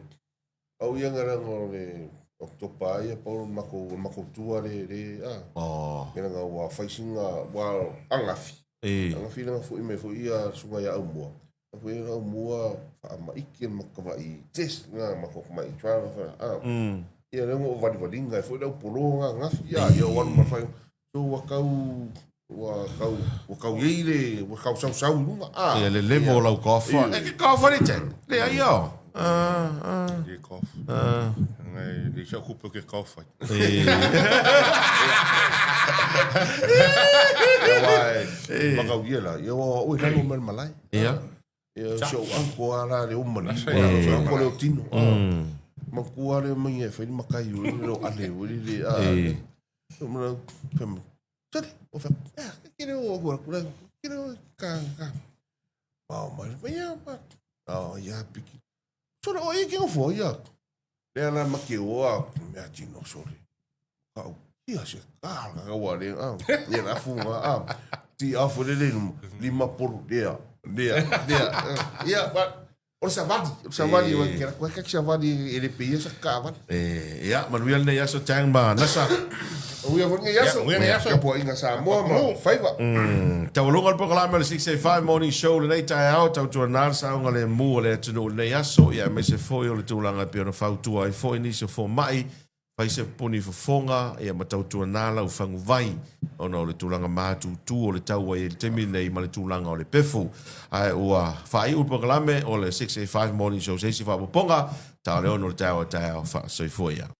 au ia ngā ranga o le Oketopa a ia pau le makou tua le, le, a. Oh. Nge ranga ua whaisinga, ua angafi. E. Angafi ranga fui me fui ia sunga ia au mua. Fui ia au mua, whaamaiki le makawai test ngā makou mai trial ngā wha, a. Ia ranga o wariwaringa, e fui lau polo ngā angafi, ia, ia o anu mawhai. So ua kau, ua kau, ua kau iei le, ua kau sau sau i lunga, a. Ia le level o lau kofa. Ia. E ke kofa le teng. Le ai o. Ah, ah. Le kofa. Ah. Ngai, le sa kupe ke kofa. E. Ia wā e, makau ia la, ia wā oi lalo mai le malae. Ia. Ia si ou uncle a la le uma ni. Ia si uncle leo tino. Makua le mai e whai makai o le leo ale o le le a. O mana whai tari o whai ah ke reo o kura kura ke reo ka ka. Mao mai mai ia ma. Ah ia piki. Sore o ia ke ngofo ia. Lea la make o a mea tino sore. Ka ia se ka ka wa le a. Ia la funga a. Ti a fo le le lima polu lea. Lea lea. Ia ba o le savali, o le savali wa ke la ka savali e le pe ia sa ka vali. E ia manuia lenei aso tang ma nasa. O ia foi nei aso. Ia, nei aso. Ka poa inga Samoa ma faiva. Taualoga le polokalame o le 685 Morning Show lenei taeao, tautuana le saoga le mu o le atunuu i lenei aso, ia aemaise foi o le tulaga e pei ona fautua ai foi nisi o fomai, fai se puni fofoga, ia ma tautuana lau faguvai ona o le tulaga matutu o le tau ai i le taimi lenei ma le tulaga o le pefu. Ae ua faaiu le polokalame o le 685 Morning Show se isi faaopoopoga, ta o le 6 o le taeao a taeao, faasoifua ia.